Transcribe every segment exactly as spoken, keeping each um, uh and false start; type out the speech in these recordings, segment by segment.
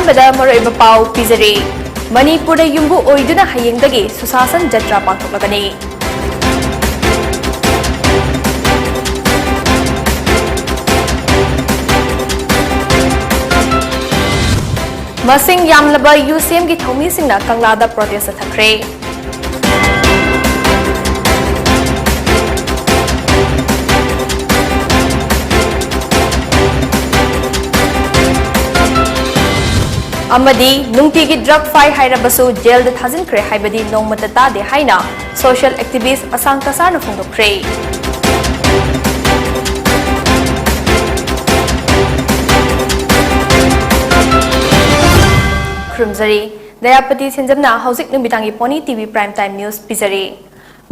ꯑꯍꯥꯟꯕꯗ ꯃꯔꯨꯑꯣꯏꯕ ꯄꯥꯎ ꯄꯤꯖꯔꯤ꯫ ꯃꯅꯤꯄꯨꯔꯗ ꯌꯨꯝꯕꯨ ꯑꯣꯏꯗꯨꯅ ꯍꯌꯦꯡꯗꯒꯤ ꯁꯨꯁꯥꯁꯟ ꯖꯇ꯭ꯔꯥ ꯄꯥꯡꯊꯣꯛꯂꯒꯅꯤ꯫ ꯃꯁꯤꯡ ꯌꯥꯝꯂꯕ ꯌꯨ ꯁꯤ ꯑꯦꯝꯒꯤ ꯊꯧꯃꯤꯁꯤꯡꯅ ꯀꯪꯂꯥꯗ ꯄ꯭ꯔꯣꯇꯦꯁ ꯆꯠꯊꯈ꯭ꯔꯦ꯫ ꯑꯃꯗꯤ ꯅꯨꯡꯇꯤꯒꯤ ꯗ꯭ꯔꯒ ꯐꯥꯏ ꯍꯥꯏꯔꯕꯁꯨ ꯖꯦꯜꯗ ꯊꯥꯖꯤꯟꯈ꯭ꯔꯦ ꯍꯥꯏꯕꯗꯤ ꯅꯣꯡꯃꯇ ꯇꯥꯗꯦ ꯍꯥꯏꯅ ꯁꯣꯁꯤꯌꯦꯜ ꯑꯦꯛꯇꯤꯚꯤꯁ꯭ꯠ ꯑꯁꯥꯡ ꯀꯁꯥꯔꯅ ꯐꯣꯡꯗꯣꯛꯈ꯭ꯔꯦ꯫ ꯈꯨꯔꯨꯝꯖꯔꯤ꯫ ꯗꯌꯥꯄꯇꯤ ꯁꯦꯟꯖꯝꯅ ꯍꯧꯖꯤꯛ ꯅꯨꯃꯤꯗꯥꯡꯒꯤ pony T V Prime Time News ꯄꯤꯖꯔꯤ꯫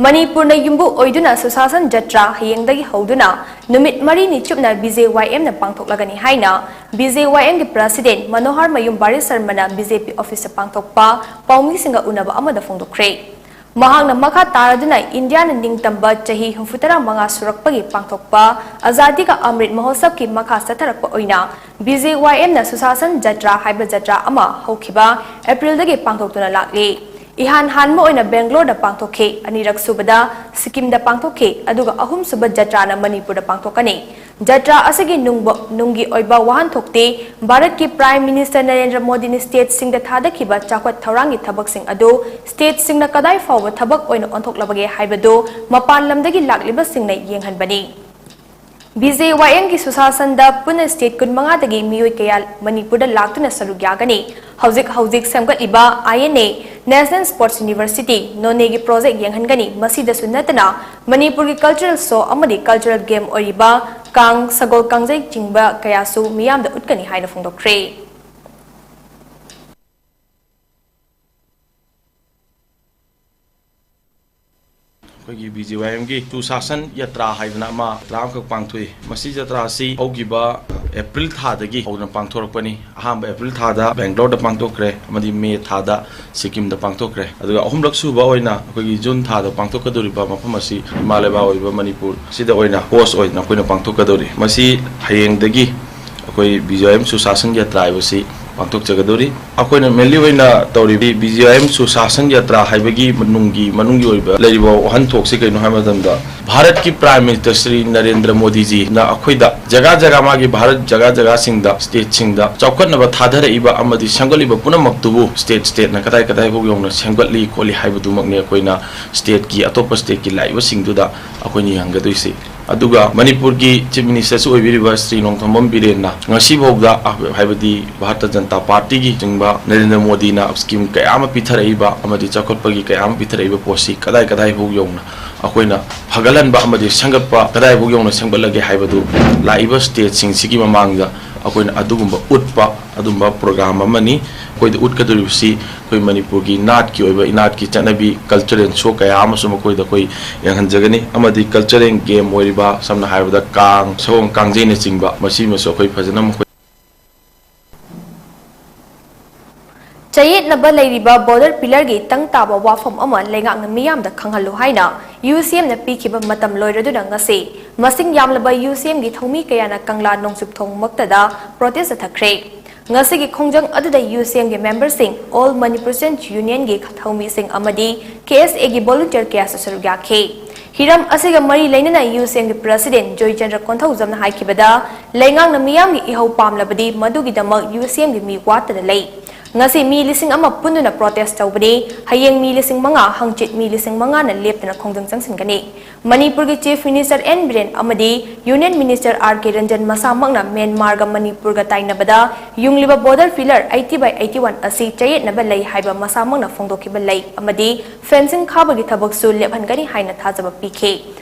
ꯃꯅꯤꯄꯨꯔꯅ ꯌꯨꯝꯕꯨ ꯑꯣꯏꯗꯨꯅ ꯁꯨꯁꯥꯁꯟ ꯖꯇ꯭ꯔꯥ ꯍꯌꯦꯡꯗꯒꯤ ꯍꯧꯗꯨꯅ ꯅꯨꯃꯤꯠ ꯃꯔꯤꯅꯤ ꯆꯨꯞꯅ ꯕꯤ ꯖꯦ ꯋꯥꯏ ꯑꯦꯝꯅ ꯄꯥꯡꯊꯣꯛꯂꯒꯅꯤ ꯍꯥꯏꯅ ꯕꯤ ꯖꯦ ꯋꯥꯏ ꯑꯦꯝꯒꯤ president ꯃꯅꯣꯍꯔ ꯃꯌꯨꯝ ꯕꯥꯔꯤ ꯁꯔꯃꯅ ꯕꯤ ꯖꯦ ꯄꯤ ꯑꯣꯐꯤꯁꯇ ꯄꯥꯡꯊꯣꯛꯄ ꯄꯥꯎꯃꯤꯁꯤꯡꯒ ꯎꯅꯕ ꯑꯃꯗ ꯐꯣꯡꯗꯣꯛꯈ꯭ꯔꯦ꯫ ꯃꯍꯥꯛꯅ ꯃꯈꯥ ꯇꯥꯔꯗꯨꯅ ꯏꯟꯗꯤꯌꯥꯅ ꯅꯤꯡꯇꯝꯕ ꯆꯍꯤ ꯍꯨꯝꯐꯨꯇꯔꯥ ꯃꯉꯥ ꯁꯨꯔꯛꯄꯒꯤ ꯄꯥꯡꯊꯣꯛꯄ ꯑꯖꯥꯗꯤ ꯀꯥ ꯑꯃ꯭ꯔꯤꯠ ꯃꯍꯣꯠꯁꯕꯀꯤ ꯃꯈꯥ ꯆꯠꯊꯔꯛꯄ ꯑꯣꯏꯅ ꯕꯤ ꯖꯦ ꯋꯥꯏ ꯑꯦꯝꯅ ꯁꯨꯁꯥꯁꯟ ꯖꯇ꯭ꯔꯥ ꯍꯥꯏꯕ ꯖꯇ꯭ꯔꯥ ꯑꯃ ꯍꯧꯈꯤꯕ ꯑꯦꯄ꯭ꯔꯤꯜꯗꯒꯤ ꯄꯥꯡꯊꯣꯛꯇꯨꯅ ꯂꯥꯛꯂꯤ꯫ ꯏꯍꯥꯟ ꯍꯥꯟꯕ ꯑꯣꯏꯅ ꯕꯦꯡꯒ꯭ꯂꯣꯔꯗ ꯄꯥꯡꯊꯣꯛꯈꯤ, ꯑꯅꯤꯔꯛ ꯁꯨꯕꯗ ꯁꯤꯛꯀꯤꯝꯗ ꯄꯥꯡꯊꯣꯛꯈꯤ, ꯑꯗꯨꯒ ꯑꯍꯨꯝꯁꯨꯕ ꯖꯇ꯭ꯔꯥꯅ ꯃꯅꯤꯄꯨꯔꯗ ꯄꯥꯡꯊꯣꯛꯀꯅꯤ꯫ ꯖꯇ꯭ꯔꯥ ꯑꯁꯤꯒꯤ ꯅꯨꯡꯕ-, ꯅꯨꯡꯒꯤ ꯑꯣꯏꯕ ꯋꯥꯍꯟꯊꯣꯛꯇꯤ ꯚꯥꯔꯠꯀꯤ Prime Minister ꯅꯔꯦꯟꯗ꯭ꯔ ꯃꯣꯗꯤꯅ stateꯁꯤꯡꯗ ꯊꯥꯗꯈꯤꯕ ꯆꯥꯎꯈꯠ ꯊꯧꯔꯥꯡꯒꯤ ꯊꯕꯛꯁꯤꯡ ꯑꯗꯨ stateꯁꯤꯡꯅ ꯀꯗꯥꯏ ꯐꯥꯎꯕ ꯊꯕꯛ ꯑꯣꯏꯅ ꯑꯣꯟꯊꯣꯛꯂꯕꯒꯦ ꯍꯥꯏꯕꯗꯨ ꯃꯄꯥꯟ ꯂꯝꯗꯒꯤ ꯂꯥꯛꯂꯤꯕꯁꯤꯡꯅ ꯌꯦꯡꯍꯟꯕꯅꯤ꯫ ꯕꯤ ꯖꯦ ꯋꯥꯏ ꯑꯦꯝꯒꯤ ꯁꯨꯁꯥꯁꯟꯗ ꯄꯨꯟꯅ state ꯀꯨꯟꯃꯉꯥꯗꯒꯤ ꯃꯤꯑꯣꯏ ꯀꯌꯥ ꯃꯅꯤꯄꯨꯔꯗ ꯂꯥꯛꯇꯨꯅ ꯁꯔꯨꯛ ꯌꯥꯒꯅꯤ꯫ ꯍꯧꯖꯤꯛ ꯍꯧꯖꯤꯛ ꯁꯦꯝꯒꯠꯂꯤꯕ I N A, National Sports University, ꯅꯣꯅꯦꯒꯤ project ꯌꯦꯡꯍꯟꯒꯅꯤ꯫ ꯃꯁꯤꯗꯁꯨ ꯅꯠꯇꯅ ꯃꯅꯤꯄꯨꯔꯒꯤ cultural show ꯑꯃꯗꯤ cultural game ꯑꯣꯏꯔꯤꯕ ꯀꯥꯡ, ꯁꯒꯣꯜ ꯀꯥꯡꯖꯩ ꯆꯤꯡꯕ ꯀꯌꯥꯁꯨ ꯃꯤꯌꯥꯝꯗ ꯎꯠꯀꯅꯤ ꯍꯥꯏꯅ ꯐꯣꯡꯗꯣꯛꯈ꯭ꯔꯦ꯫ ꯑꯩꯈꯣꯏꯒꯤ ꯕꯤ ꯖꯦ ꯋꯥꯏ ꯑꯦꯝꯒꯤ ꯁꯨꯁꯥꯁꯟ ꯌꯥꯇ꯭ꯔꯥ ꯍꯥꯏꯗꯅ ꯑꯃ ꯌꯥꯇ꯭ꯔꯥ ꯑꯃꯈꯛ ꯄꯥꯡꯊꯣꯛꯏ꯫ ꯃꯁꯤ ꯌꯥꯇ꯭ꯔꯥ ꯑꯁꯤ ꯍꯧꯈꯤꯕ ꯑꯦꯄ꯭ꯔꯤꯜ ꯊꯥꯗꯒꯤ ꯍꯧꯅ ꯄꯥꯡꯊꯣꯔꯛꯄꯅꯤ꯫ ꯑꯍꯥꯟꯕ ꯑꯦꯄ꯭ꯔꯤꯜ ꯊꯥꯗ ꯕꯦꯡꯒ꯭ꯂꯣꯔꯗ ꯄꯥꯡꯊꯣꯛꯈ꯭ꯔꯦ ꯑꯃꯗꯤ ꯃꯦ ꯊꯥꯗ ꯁꯤꯛꯀꯤꯝꯗ ꯄꯥꯡꯊꯣꯛꯈ꯭ꯔꯦ꯫ ꯑꯗꯨꯒ ꯑꯍꯨꯝꯂꯛ ꯁꯨꯕ ꯑꯣꯏꯅ ꯑꯩꯈꯣꯏꯒꯤ ꯖꯨꯟ ꯊꯥꯗ ꯄꯥꯡꯊꯣꯛꯀꯗꯧꯔꯤꯕ ꯃꯐꯝ ꯑꯁꯤ ꯏꯃꯥ ꯂꯩꯕꯥꯛ ꯑꯣꯏꯕ ꯃꯅꯤꯄꯨꯔ ꯑꯁꯤꯗ ꯑꯣꯏꯅ host ꯑꯣꯏꯅ ꯑꯩꯈꯣꯏꯅ ꯄꯥꯡꯊꯣꯛꯀꯗꯧꯔꯤ꯫ ꯃꯁꯤ ꯍꯌꯦꯡꯗꯒꯤ ꯑꯩꯈꯣꯏ ꯕꯤ ꯖꯦ ꯋꯥꯏ ꯑꯦꯝ ꯁꯨꯁꯥꯁꯟ ꯌꯥꯇ꯭ꯔꯥ ꯍꯥꯏꯕꯁꯤ ꯄꯥꯡꯊꯣꯛꯆꯒꯗꯧꯔꯤ꯫ ꯑꯩꯈꯣꯏꯅ mainly ꯑꯣꯏꯅ ꯇꯧꯔꯤꯕ ꯕꯤ ꯖꯤ ꯑꯥꯏ ꯑꯦꯝ ꯁꯨꯁꯥꯁꯟ ꯌꯥꯇ꯭ꯔꯥ ꯍꯥꯏꯕꯒꯤ ꯃꯅꯨꯡꯒꯤ, ꯃꯅꯨꯡꯒꯤ ꯑꯣꯏꯕ ꯂꯩꯔꯤꯕ ꯋꯥꯍꯟꯊꯣꯛꯁꯤ ꯀꯩꯅꯣ ꯍꯥꯏꯕ ꯃꯇꯝꯗ, ꯚꯥꯔꯠꯀꯤ Prime Minister ꯁ꯭ꯔꯤ ꯅꯔꯦꯟꯗ꯭ꯔ ꯃꯣꯗꯤꯖꯤꯅ ꯑꯩꯈꯣꯏꯗ ꯖꯒꯥ ꯖꯒꯥ, ꯃꯥꯒꯤ ꯚꯥꯔꯠ ꯖꯒꯥ ꯖꯒꯥꯁꯤꯡꯗ, stateꯁꯤꯡꯗ ꯆꯥꯎꯈꯠꯅꯕ ꯊꯥꯗꯔꯛꯏꯕ ꯑꯃꯗꯤ ꯁꯦꯝꯒꯠꯂꯤꯕ ꯄꯨꯝꯅꯃꯛꯇꯨꯕꯨ state stateꯅ ꯀꯗꯥꯏ ꯀꯗꯥꯏꯐꯥꯎ ꯌꯧꯅ ꯁꯦꯝꯒꯠꯂꯤ ꯈꯣꯠꯂꯤ ꯍꯥꯏꯕꯗꯨꯃꯛꯅꯤ ꯑꯩꯈꯣꯏꯅ stateꯀꯤ, ꯑꯇꯣꯞꯄ stateꯀꯤ ꯂꯥꯛꯏꯕꯁꯤꯡꯗꯨꯗ ꯑꯩꯈꯣꯏꯅ ꯌꯦꯡꯍꯟꯒꯗꯣꯏꯁꯤ꯫ ꯑꯗꯨꯒ ꯃꯅꯤꯄꯨꯔꯒꯤ Chief Ministerꯁꯨ ꯑꯣꯏꯕꯤꯔꯤꯕ ꯁ꯭ꯔꯤ ꯅꯣꯡꯊꯣꯝꯕꯝ ꯕꯤꯔꯦꯟꯅ ꯉꯁꯤꯐꯥꯎꯗ, ꯍꯥꯏꯕꯗꯤ ꯚꯥꯔꯇ ꯖꯅꯇꯥ ꯄꯥꯔꯇꯤꯒꯤ ꯂꯨꯆꯤꯡꯕ ꯅꯔꯦꯟꯗ꯭ꯔ ꯃꯣꯗꯤꯅ scheme ꯀꯌꯥ ꯑꯃ ꯄꯤꯊꯔꯛꯏꯕ ꯑꯃꯗꯤ ꯆꯥꯎꯈꯠꯄꯒꯤ ꯀꯌꯥ ꯑꯃ ꯄꯤꯊꯔꯛꯏꯕ ꯄꯣꯠꯁꯤ ꯀꯗꯥꯏ ꯀꯗꯥꯏꯐꯥꯎ ꯌꯧꯅ ꯑꯩꯈꯣꯏꯅ ꯐꯒꯠꯍꯟꯕ ꯑꯃꯗꯤ ꯁꯦꯝꯒꯠꯄ ꯀꯗꯥꯏꯐꯥꯎ ꯌꯧꯅ ꯁꯦꯝꯒꯠꯂꯒꯦ ꯍꯥꯏꯕꯗꯨ ꯂꯥꯛꯏꯕ stateꯁꯤꯡꯁꯤꯒꯤ ꯃꯃꯥꯡꯗ ꯑꯩꯈꯣꯏꯅ ꯑꯗꯨꯒꯨꯝꯕ ꯎꯠꯄ, ꯑꯗꯨꯝꯕ program ꯑꯃꯅꯤ꯫ ꯑꯩꯈꯣꯏꯗ ꯎꯠꯀꯗꯧꯔꯤꯕꯁꯤ ꯑꯩꯈꯣꯏ ꯃꯅꯤꯄꯨꯔꯒꯤ ꯅꯥꯠꯀꯤ ꯑꯣꯏꯕ, ꯏꯅꯥꯠꯀꯤ ꯆꯠꯅꯕꯤ, cultural show ꯀꯌꯥ ꯑꯃꯁꯨ ꯃꯈꯣꯏꯗ ꯑꯩꯈꯣꯏ ꯌꯦꯡꯍꯟꯖꯒꯅꯤ꯫ ꯑꯃꯗꯤ cultural game ꯑꯣꯏꯔꯤꯕ, ꯁꯝꯅ ꯍꯥꯏꯔꯕꯗ ꯀꯥꯡ, ꯁꯒꯣꯜ ꯀꯥꯡꯖꯩꯅꯆꯤꯡꯕ, ꯃꯁꯤꯃꯁꯨ ꯑꯩꯈꯣꯏ ꯐꯖꯅ ꯃꯈꯣꯏ ꯆꯌꯦꯠꯅꯕ ꯂꯩꯔꯤꯕ border pillarꯒꯤ ꯇꯪ ꯇꯥꯕ ꯋꯥꯐꯝ ꯑꯃ ꯂꯩꯉꯥꯛꯅ ꯃꯤꯌꯥꯝꯗ ꯈꯪꯍꯜꯂꯨ ꯍꯥꯏꯅ ꯌꯨ ꯁꯤ ꯑꯦꯝꯅ ꯄꯤꯈꯤꯕ ꯃꯇꯝ ꯂꯣꯏꯔꯗꯨꯅ ꯉꯁꯤ ꯃꯁꯤꯡ ꯌꯥꯝꯂꯕ ꯌꯨ ꯁꯤ ꯑꯦꯝꯒꯤ ꯊꯧꯃꯤ ꯀꯌꯥꯅ ꯀꯪꯂꯥ ꯅꯣꯡꯆꯨꯞꯊꯣꯡ ꯃꯛꯇꯗ protest ꯆꯠꯊꯈ꯭ꯔꯦ꯫ ꯉꯁꯤꯒꯤ ꯈꯣꯡꯖꯪ ꯑꯗꯨꯗ ꯌꯨ ꯁꯤ ꯑꯦꯝꯒꯤ memberꯁꯤꯡ, All Manipur Students Unionꯒꯤ ꯊꯧꯃꯤꯁꯤꯡ ꯑꯃꯗꯤ ꯀꯦ ꯑꯦꯁ ꯑꯦꯒꯤ volunteer ꯀꯌꯥꯁꯨ ꯁꯔꯨꯛ ꯌꯥꯈꯤ꯫ ꯍꯤꯔꯝ ꯑꯁꯤꯒ ꯃꯔꯤ ꯂꯩꯅꯅ ꯌꯨ ꯁꯤ ꯑꯦꯝꯒꯤ president ꯖꯣꯏꯆꯟꯗ꯭ꯔ ꯀꯣꯟꯊꯧꯖꯝꯅ ꯍꯥꯏꯈꯤꯕꯗ, ꯂꯩꯉꯥꯛꯅ ꯃꯤꯌꯥꯝꯒꯤ ꯏꯍꯧ ꯄꯥꯝꯂꯕꯗꯤ ꯃꯗꯨꯒꯤꯗꯃꯛ ꯌꯨ ꯁꯤ ꯑꯦꯝꯒꯤ ꯃꯤ ꯋꯥꯠꯇꯅ ꯂꯩ꯫ ꯉꯁꯤ ꯃꯤ ꯂꯤꯁꯤꯡ ꯑꯃ ꯄꯨꯟꯗꯨꯅ protest ꯇꯧꯕꯅꯤ꯫ ꯍꯌꯦꯡ ꯃꯤ ꯂꯤꯁꯤꯡ ꯃꯉꯥ, ꯍꯪꯆꯤꯠ ꯃꯤ ꯂꯤꯁꯤꯡ ꯃꯉꯥꯅ ꯂꯦꯞꯇꯅ ꯈꯣꯡꯖꯪ ꯆꯪꯁꯤꯟꯒꯅꯤ꯫ ꯃꯅꯤꯄꯨꯔꯒꯤ Chief Minister ꯑꯦꯟ ꯕꯤꯔꯦꯟ ꯑꯃꯗꯤ Union Minister ꯑꯥꯔ ꯀꯦ ꯔꯟꯖꯟ ꯃꯁꯥꯃꯛꯅ ꯃ꯭ꯌꯥꯟꯃꯥꯔꯒ ꯃꯅꯤꯄꯨꯔꯒ ꯇꯥꯏꯅꯕꯗ ꯌꯨꯡꯂꯤꯕ border pillar eighty by eighty one ꯑꯁꯤ ꯆꯌꯦꯠꯅꯕ ꯂꯩ ꯍꯥꯏꯕ ꯃꯁꯥꯃꯛꯅ ꯐꯣꯡꯗꯣꯛꯈꯤꯕ ꯂꯩ ꯑꯃꯗꯤ fencing ꯈꯥꯕꯒꯤ ꯊꯕꯛꯁꯨ ꯂꯦꯞꯍꯟꯒꯅꯤ ꯍꯥꯏꯅ ꯊꯥꯖꯕ ꯄꯤꯈꯤ꯫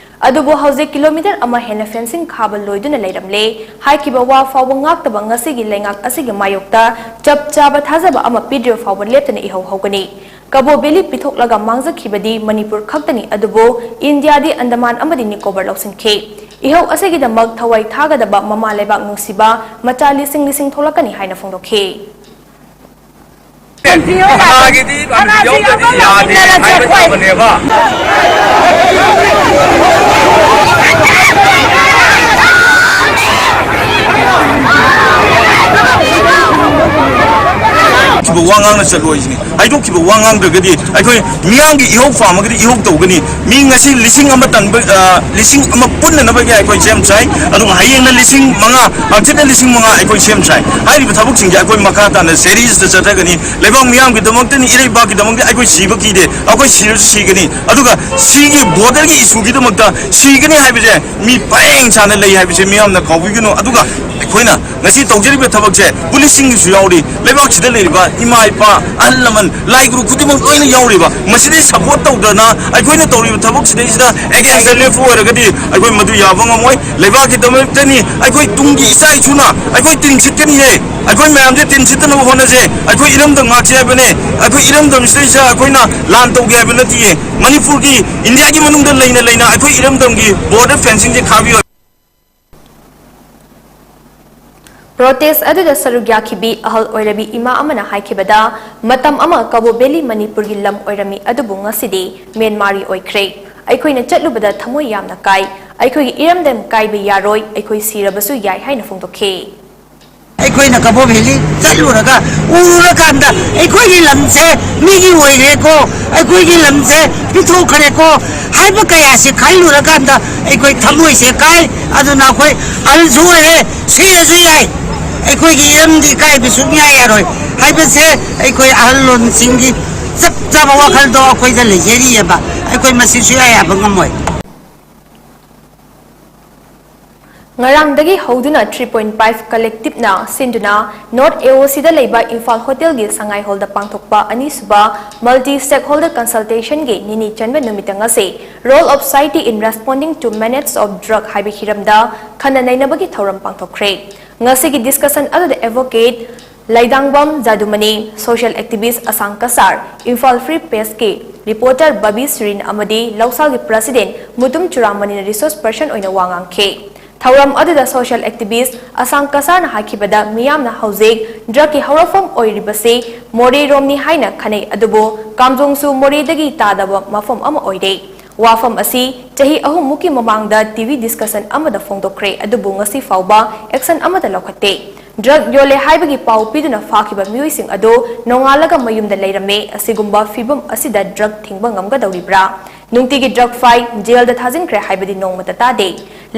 ꯑꯗꯨꯕꯨ ꯍꯧꯖꯤꯛ kilometre ꯑꯃ ꯍꯦꯟꯅ fencing ꯈꯥꯕ ꯂꯣꯏꯗꯨꯅ ꯂꯩꯔꯝꯂꯦ꯫ ꯍꯥꯏꯈꯤꯕ ꯋꯥ ꯐꯥꯎꯕ ꯉꯥꯛꯇꯕ ꯉꯁꯤꯒꯤ ꯂꯩꯉꯥꯛ ꯑꯁꯤꯒꯤ ꯃꯥꯌꯣꯛꯇ ꯆꯞ ꯆꯥꯕ ꯊꯥꯖꯕ ꯑꯃ ꯄꯤꯗ꯭ꯔꯤꯕ ꯐꯥꯎꯕ ꯂꯦꯞꯇꯅ ꯏꯍꯧ ꯍꯧꯒꯅꯤ꯫ ꯀꯕꯣ ꯚꯦꯂꯤ ꯄꯤꯊꯣꯛꯂꯒ ꯃꯥꯡꯖꯈꯤꯕꯗꯤ ꯃꯅꯤꯄꯨꯔ ꯈꯛꯇꯅꯤ, ꯑꯗꯨꯕꯨ ꯏꯟꯗꯤꯌꯥꯗꯤ ꯑꯟꯗꯃꯥꯟ ꯑꯃꯗꯤ ꯅꯤꯀꯣꯕꯔ ꯂꯧꯁꯤꯟꯈꯤ꯫ ꯏꯍꯧ ꯑꯁꯤꯒꯤꯗꯃꯛ ꯊꯋꯥꯏ ꯊꯥꯒꯗꯕ ꯃꯃꯥ ꯂꯩꯕꯥꯛ ꯅꯨꯡꯁꯤꯕ ꯃꯆꯥ ꯂꯤꯁꯤꯡ ꯂꯤꯁꯤꯡ ꯊꯣꯛꯂꯛꯀꯅꯤ ꯍꯥꯏꯅ ꯐꯣꯡꯗꯣꯛꯈꯤ꯫ ꯀꯅꯥꯒꯤꯗꯤ ꯌꯥꯎꯗꯗꯤ ꯌꯥꯗꯦ ꯍꯥꯏꯕ ꯇꯥꯕꯅꯦꯕ꯫ ꯋꯥ ꯉꯥꯡꯅ ꯆꯠꯂꯣꯏꯁꯤꯅꯤ꯫ ꯍꯥꯏꯗꯣꯛꯈꯤꯕ ꯋꯥ ꯉꯥꯡꯗ꯭ꯔꯒꯗꯤ ꯑꯩꯈꯣꯏ ꯃꯤꯌꯥꯝꯒꯤ ꯏꯍꯧ ꯄꯥꯝꯃꯒꯗꯤ ꯏꯍꯧ ꯇꯧꯒꯅꯤ꯫ ꯃꯤ ꯉꯁꯤ ꯂꯤꯁꯤꯡ ꯑꯃ ꯇꯟꯕ, ꯑ, ꯂꯤꯁꯤꯡ ꯑꯃ ꯄꯨꯟꯅꯅꯕꯒꯤ ꯑꯩꯈꯣꯏ ꯁꯦꯝ ꯁꯥꯏ꯫ ꯑꯗꯨꯒ ꯍꯌꯦꯡꯅ ꯂꯤꯁꯤꯡ ꯃꯉꯥ, ꯍꯪꯆꯤꯠꯅ ꯂꯤꯁꯤꯡ ꯃꯉꯥ ꯑꯩꯈꯣꯏ ꯁꯦꯝ ꯁꯥꯏ꯫ ꯍꯥꯏꯔꯤꯕ ꯊꯕꯛꯁꯤꯡꯁꯦ ꯑꯩꯈꯣꯏ ꯃꯈꯥ ꯇꯥꯅ ꯁꯦꯔꯤꯁꯇ ꯆꯠꯊꯒꯅꯤ꯫ ꯂꯩꯕꯥꯛ ꯃꯤꯌꯥꯝꯒꯤꯗꯃꯛꯇꯅꯤ, ꯏꯔꯩꯕꯥꯛꯀꯤꯗꯃꯛꯇ ꯑꯩꯈꯣꯏ ꯁꯤꯕ ꯀꯤꯗꯦ꯫ ꯑꯩꯈꯣꯏ ꯁꯤꯔꯁꯨ ꯁꯤꯒꯅꯤ꯫ ꯑꯗꯨꯒ ꯁꯤꯒꯤ ꯕꯣꯔꯗꯔꯒꯤ ꯏꯁꯨꯒꯤꯗꯃꯛꯇ ꯁꯤꯒꯅꯤ ꯍꯥꯏꯕꯁꯦ ꯃꯤ ꯄꯔꯦꯡ ꯁꯥꯅ ꯂꯩ ꯍꯥꯏꯕꯁꯦ ꯃꯤꯌꯥꯝꯅ ꯀꯥꯎꯕꯤꯒꯅꯨ꯫ ꯑꯗꯨꯒ ꯑꯩꯈꯣꯏꯅ ꯉꯁꯤ ꯇꯧꯖꯔꯤꯕ ꯊꯕꯛꯁꯦ ꯄꯨꯂꯤꯁꯁꯤꯡꯒꯤꯁꯨ ꯌꯥꯎꯔꯤ, ꯂꯩꯕꯥꯛꯁꯤꯗ ꯂꯩꯔꯤꯕ ꯏꯃꯥ ꯏꯄꯥ, ꯑꯍꯜ ꯂꯃꯟ, ꯂꯥꯏ ꯒꯨꯔꯨ ꯈꯨꯗꯤꯡꯃꯛ ꯂꯣꯏꯅ ꯌꯥꯎꯔꯤꯕ꯫ ꯃꯁꯤꯗ ꯁꯄꯣꯔꯠ ꯇꯧꯗꯅ ꯑꯩꯈꯣꯏꯅ ꯇꯧꯔꯤꯕ ꯊꯕꯛꯁꯤꯗꯩꯁꯤꯗ ꯑꯦꯒꯦꯟꯁꯇ ꯂꯦꯞꯄ ꯑꯣꯏꯔꯒꯗꯤ ꯑꯩꯈꯣꯏ ꯃꯗꯨ ꯌꯥꯕ ꯉꯝꯃꯣꯏ꯫ ꯂꯩꯕꯥꯛꯀꯤꯗꯃꯛꯇꯅꯤ ꯑꯩꯈꯣꯏ ꯇꯨꯡꯒꯤ ꯏꯆꯥ ꯏꯁꯨꯅ ꯑꯩꯈꯣꯏ ꯇꯤꯟ ꯁꯤꯠꯀꯅꯤꯍꯦ꯫ ꯑꯩꯈꯣꯏ ꯃꯌꯥꯝꯁꯦ ꯇꯤꯟ ꯁꯤꯠꯇꯅꯕ ꯍꯣꯠꯅꯁꯦ꯫ ꯑꯩꯈꯣꯏ ꯏꯔꯝꯗꯝ ꯉꯥꯛꯁꯦ ꯍꯥꯏꯕꯅꯦ꯫ ꯑꯩꯈꯣꯏ ꯏꯔꯝꯗꯝꯁꯤꯗꯩꯁꯤꯗ ꯑꯩꯈꯣꯏꯅ ꯂꯥꯟ ꯇꯧꯒꯦ ꯍꯥꯏꯕ ꯅꯠꯇꯤꯌꯦ꯫ ꯃꯅꯤꯄꯨꯔꯒꯤ, ꯏꯟꯗꯤꯌꯥꯒꯤ ꯃꯅꯨꯡꯗ ꯂꯩꯅ ꯂꯩꯅ ꯑꯩꯈꯣꯏ ꯏꯔꯝꯗꯝꯒꯤ ꯕꯣꯔꯗꯔ ꯐꯦꯟꯁꯤꯡꯁꯦ ꯈꯥꯕꯤꯌꯨ꯫ ꯄ꯭ꯔꯣꯇꯦꯁ ꯑꯗꯨꯗ ꯁꯔꯨꯛ ꯌꯥꯈꯤꯕꯤ ꯑꯍꯜ ꯑꯣꯏꯔꯕꯤ ꯏꯃꯥ ꯑꯃꯅ ꯍꯥꯏꯈꯤꯕꯗ, ꯃꯇꯝ ꯑꯃ ꯀꯕꯣ ꯚꯦꯂꯤ ꯃꯅꯤꯄꯨꯔꯒꯤ ꯂꯝ ꯑꯣꯏꯔꯝꯃꯤ, ꯑꯗꯨꯕꯨ ꯉꯁꯤꯗꯤ ꯃ꯭ꯌꯥꯟꯃꯥꯔꯒꯤ ꯑꯣꯏꯈ꯭ꯔꯦ꯫ ꯑꯩꯈꯣꯏꯅ ꯆꯠꯂꯨꯕꯗ ꯊꯃꯣꯏ ꯌꯥꯝꯅ ꯀꯥꯏ꯫ ꯑꯩꯈꯣꯏꯒꯤ ꯏꯔꯝꯗꯝ ꯀꯥꯏꯕ ꯌꯥꯔꯣꯏ, ꯑꯩꯈꯣꯏ ꯁꯤꯔꯕꯁꯨ ꯌꯥꯏ ꯍꯥꯏꯅ ꯐꯣꯡꯗꯣꯛꯈꯤ꯫ ꯑꯩꯈꯣꯏꯅ ꯀꯕꯣ ꯚꯦꯂꯤ ꯆꯠꯂꯨꯔꯒ ꯎꯔꯨꯔꯀꯥꯟꯗ ꯑꯩꯈꯣꯏꯒꯤ ꯂꯝꯁꯦ ꯃꯤꯒꯤ ꯑꯣꯏꯔꯦꯀꯣ, ꯑꯩꯈꯣꯏꯒꯤ ꯂꯝꯁꯦ ꯄꯤꯊꯣꯛꯈ꯭ꯔꯦꯀꯣ ꯍꯥꯏꯕ ꯀꯌꯥꯁꯦ ꯈꯜꯂꯨꯔꯀꯥꯟꯗ ꯑꯩꯈꯣꯏ ꯊꯃꯣꯏꯁꯦ ꯀꯥꯏ꯫ ꯑꯗꯨꯅ ꯑꯩꯈꯣꯏ ꯑꯍꯜꯁꯨ ꯑꯣꯏꯔꯦ, ꯁꯤꯔꯁꯨ ꯌꯥꯏ, ꯑꯩꯈꯣꯏꯒꯤ ꯏꯔꯝꯗꯤ ꯀꯥꯏꯕ ꯁꯨꯡꯌꯥ ꯌꯥꯔꯣꯏ ꯍꯥꯏꯕꯁꯦ ꯑꯩꯈꯣꯏ ꯑꯍꯜ ꯂꯣꯟꯁꯤꯡꯒꯤ ꯆꯞ ꯆꯥꯕ ꯋꯥꯈꯜꯗꯣ ꯑꯩꯈꯣꯏꯗ ꯂꯩꯖꯔꯤꯑꯕ꯫ ꯑꯩꯈꯣꯏ ꯃꯁꯤ ꯁꯨꯡꯌꯥ ꯌꯥꯕ ꯉꯝꯃꯣꯏ꯫ ꯉꯔꯥꯡꯗꯒꯤ ꯍꯧꯗꯨꯅ three point five Collectiveꯅ ꯁꯤꯟꯗꯨꯅ North AOCꯗ ꯂꯩꯕ ꯏꯝꯐꯥꯜ ꯍꯣꯇꯦꯜꯒꯤ ꯁꯉꯥꯏ ꯍꯣꯜꯗ ꯄꯥꯡꯊꯣꯛꯄ ꯑꯅꯤꯁꯨꯕ Multi Stakeholder Consultationꯒꯤ ꯅꯤꯅꯤ ꯆꯟꯕ ꯅꯨꯃꯤꯠꯇ ꯉꯁꯤ Role of Society in Responding to Menace of Drug ꯍꯥꯏꯕ ꯍꯤꯔꯝꯗ ꯈꯟꯅ ꯅꯩꯅꯕꯒꯤ ꯊꯧꯔꯝ ꯄꯥꯡꯊꯣꯛꯈ꯭ꯔꯦ꯫ ꯉꯁꯤꯒꯤ discussion ꯑꯗꯨꯗ Advocate ꯂꯩꯗꯥꯡꯕꯝ ꯖꯥꯗꯨꯃꯅꯤ, social activist ꯑꯁꯥꯡ ꯀꯁꯥꯔ, ꯏꯝꯐꯥꯜ Free Pressꯀꯤ reporter ꯕꯕꯤ ꯁꯤꯔꯤꯟ ꯑꯃꯗꯤ ꯂꯧꯁꯥꯜꯒꯤ president ꯃꯨꯇꯨꯝ ꯆꯨꯔꯥꯃꯅꯤꯅ resource person ꯑꯣꯏꯅ ꯋꯥ ꯉꯥꯡꯈꯤ꯫ ꯊꯧꯔꯝ ꯑꯗꯨꯗ social activist ꯑꯁꯥꯡ ꯀꯁꯥꯔꯅ ꯍꯥꯏꯈꯤꯕꯗ, ꯃꯤꯌꯥꯝꯅ ꯍꯧꯖꯤꯛ drugꯀꯤ ꯍꯧꯔꯛꯐꯝ ꯑꯣꯏꯔꯤꯕꯁꯤ ꯃꯣꯔꯦꯔꯣꯝꯅꯤ ꯍꯥꯏꯅ ꯈꯟꯅꯩ, ꯑꯗꯨꯕꯨ ꯀꯥꯝꯖꯣꯡꯁꯨ ꯃꯣꯔꯦꯗꯒꯤ ꯇꯥꯗꯕ ꯃꯐꯝ ꯑꯃ ꯑꯣꯏꯔꯦ꯫ ꯋꯥꯐꯝ ꯑꯁꯤ ꯆꯍꯤ ꯑꯍꯨꯝꯃꯨꯛꯀꯤ ꯃꯃꯥꯡꯗ TV discussion ꯑꯃꯗ ꯐꯣꯡꯗꯣꯛꯈ꯭ꯔꯦ, ꯑꯗꯨꯕꯨ ꯉꯁꯤ ꯐꯥꯎꯕ action ꯑꯃꯠꯇ ꯂꯧꯈꯠꯇꯦ꯫ ꯗ꯭ꯔꯒ ꯌꯣꯜꯂꯦ ꯍꯥꯏꯕꯒꯤ ꯄꯥꯎ ꯄꯤꯗꯨꯅ ꯐꯥꯈꯤꯕ ꯃꯤꯑꯣꯏꯁꯤꯡ ꯑꯗꯨ ꯅꯣꯡꯉꯥꯜꯂꯒ ꯃꯌꯨꯝꯗ ꯂꯩꯔꯝꯃꯦ꯫ ꯑꯁꯤꯒꯨꯝꯕ ꯐꯤꯚꯝ ꯑꯁꯤꯗ ꯗ꯭ꯔꯒ ꯊꯤꯡꯕ ꯉꯝꯒꯗꯧꯔꯤꯕ꯭ꯔꯥ? ꯅꯨꯡꯇꯤꯒꯤ ꯗ꯭ꯔꯒ ꯐꯥꯏ, ꯖꯦꯜꯗ ꯊꯥꯖꯤꯟꯈ꯭ꯔꯦ ꯍꯥꯏꯕꯗꯤ ꯅꯣꯡꯃꯇ ꯇꯥꯗꯦ꯫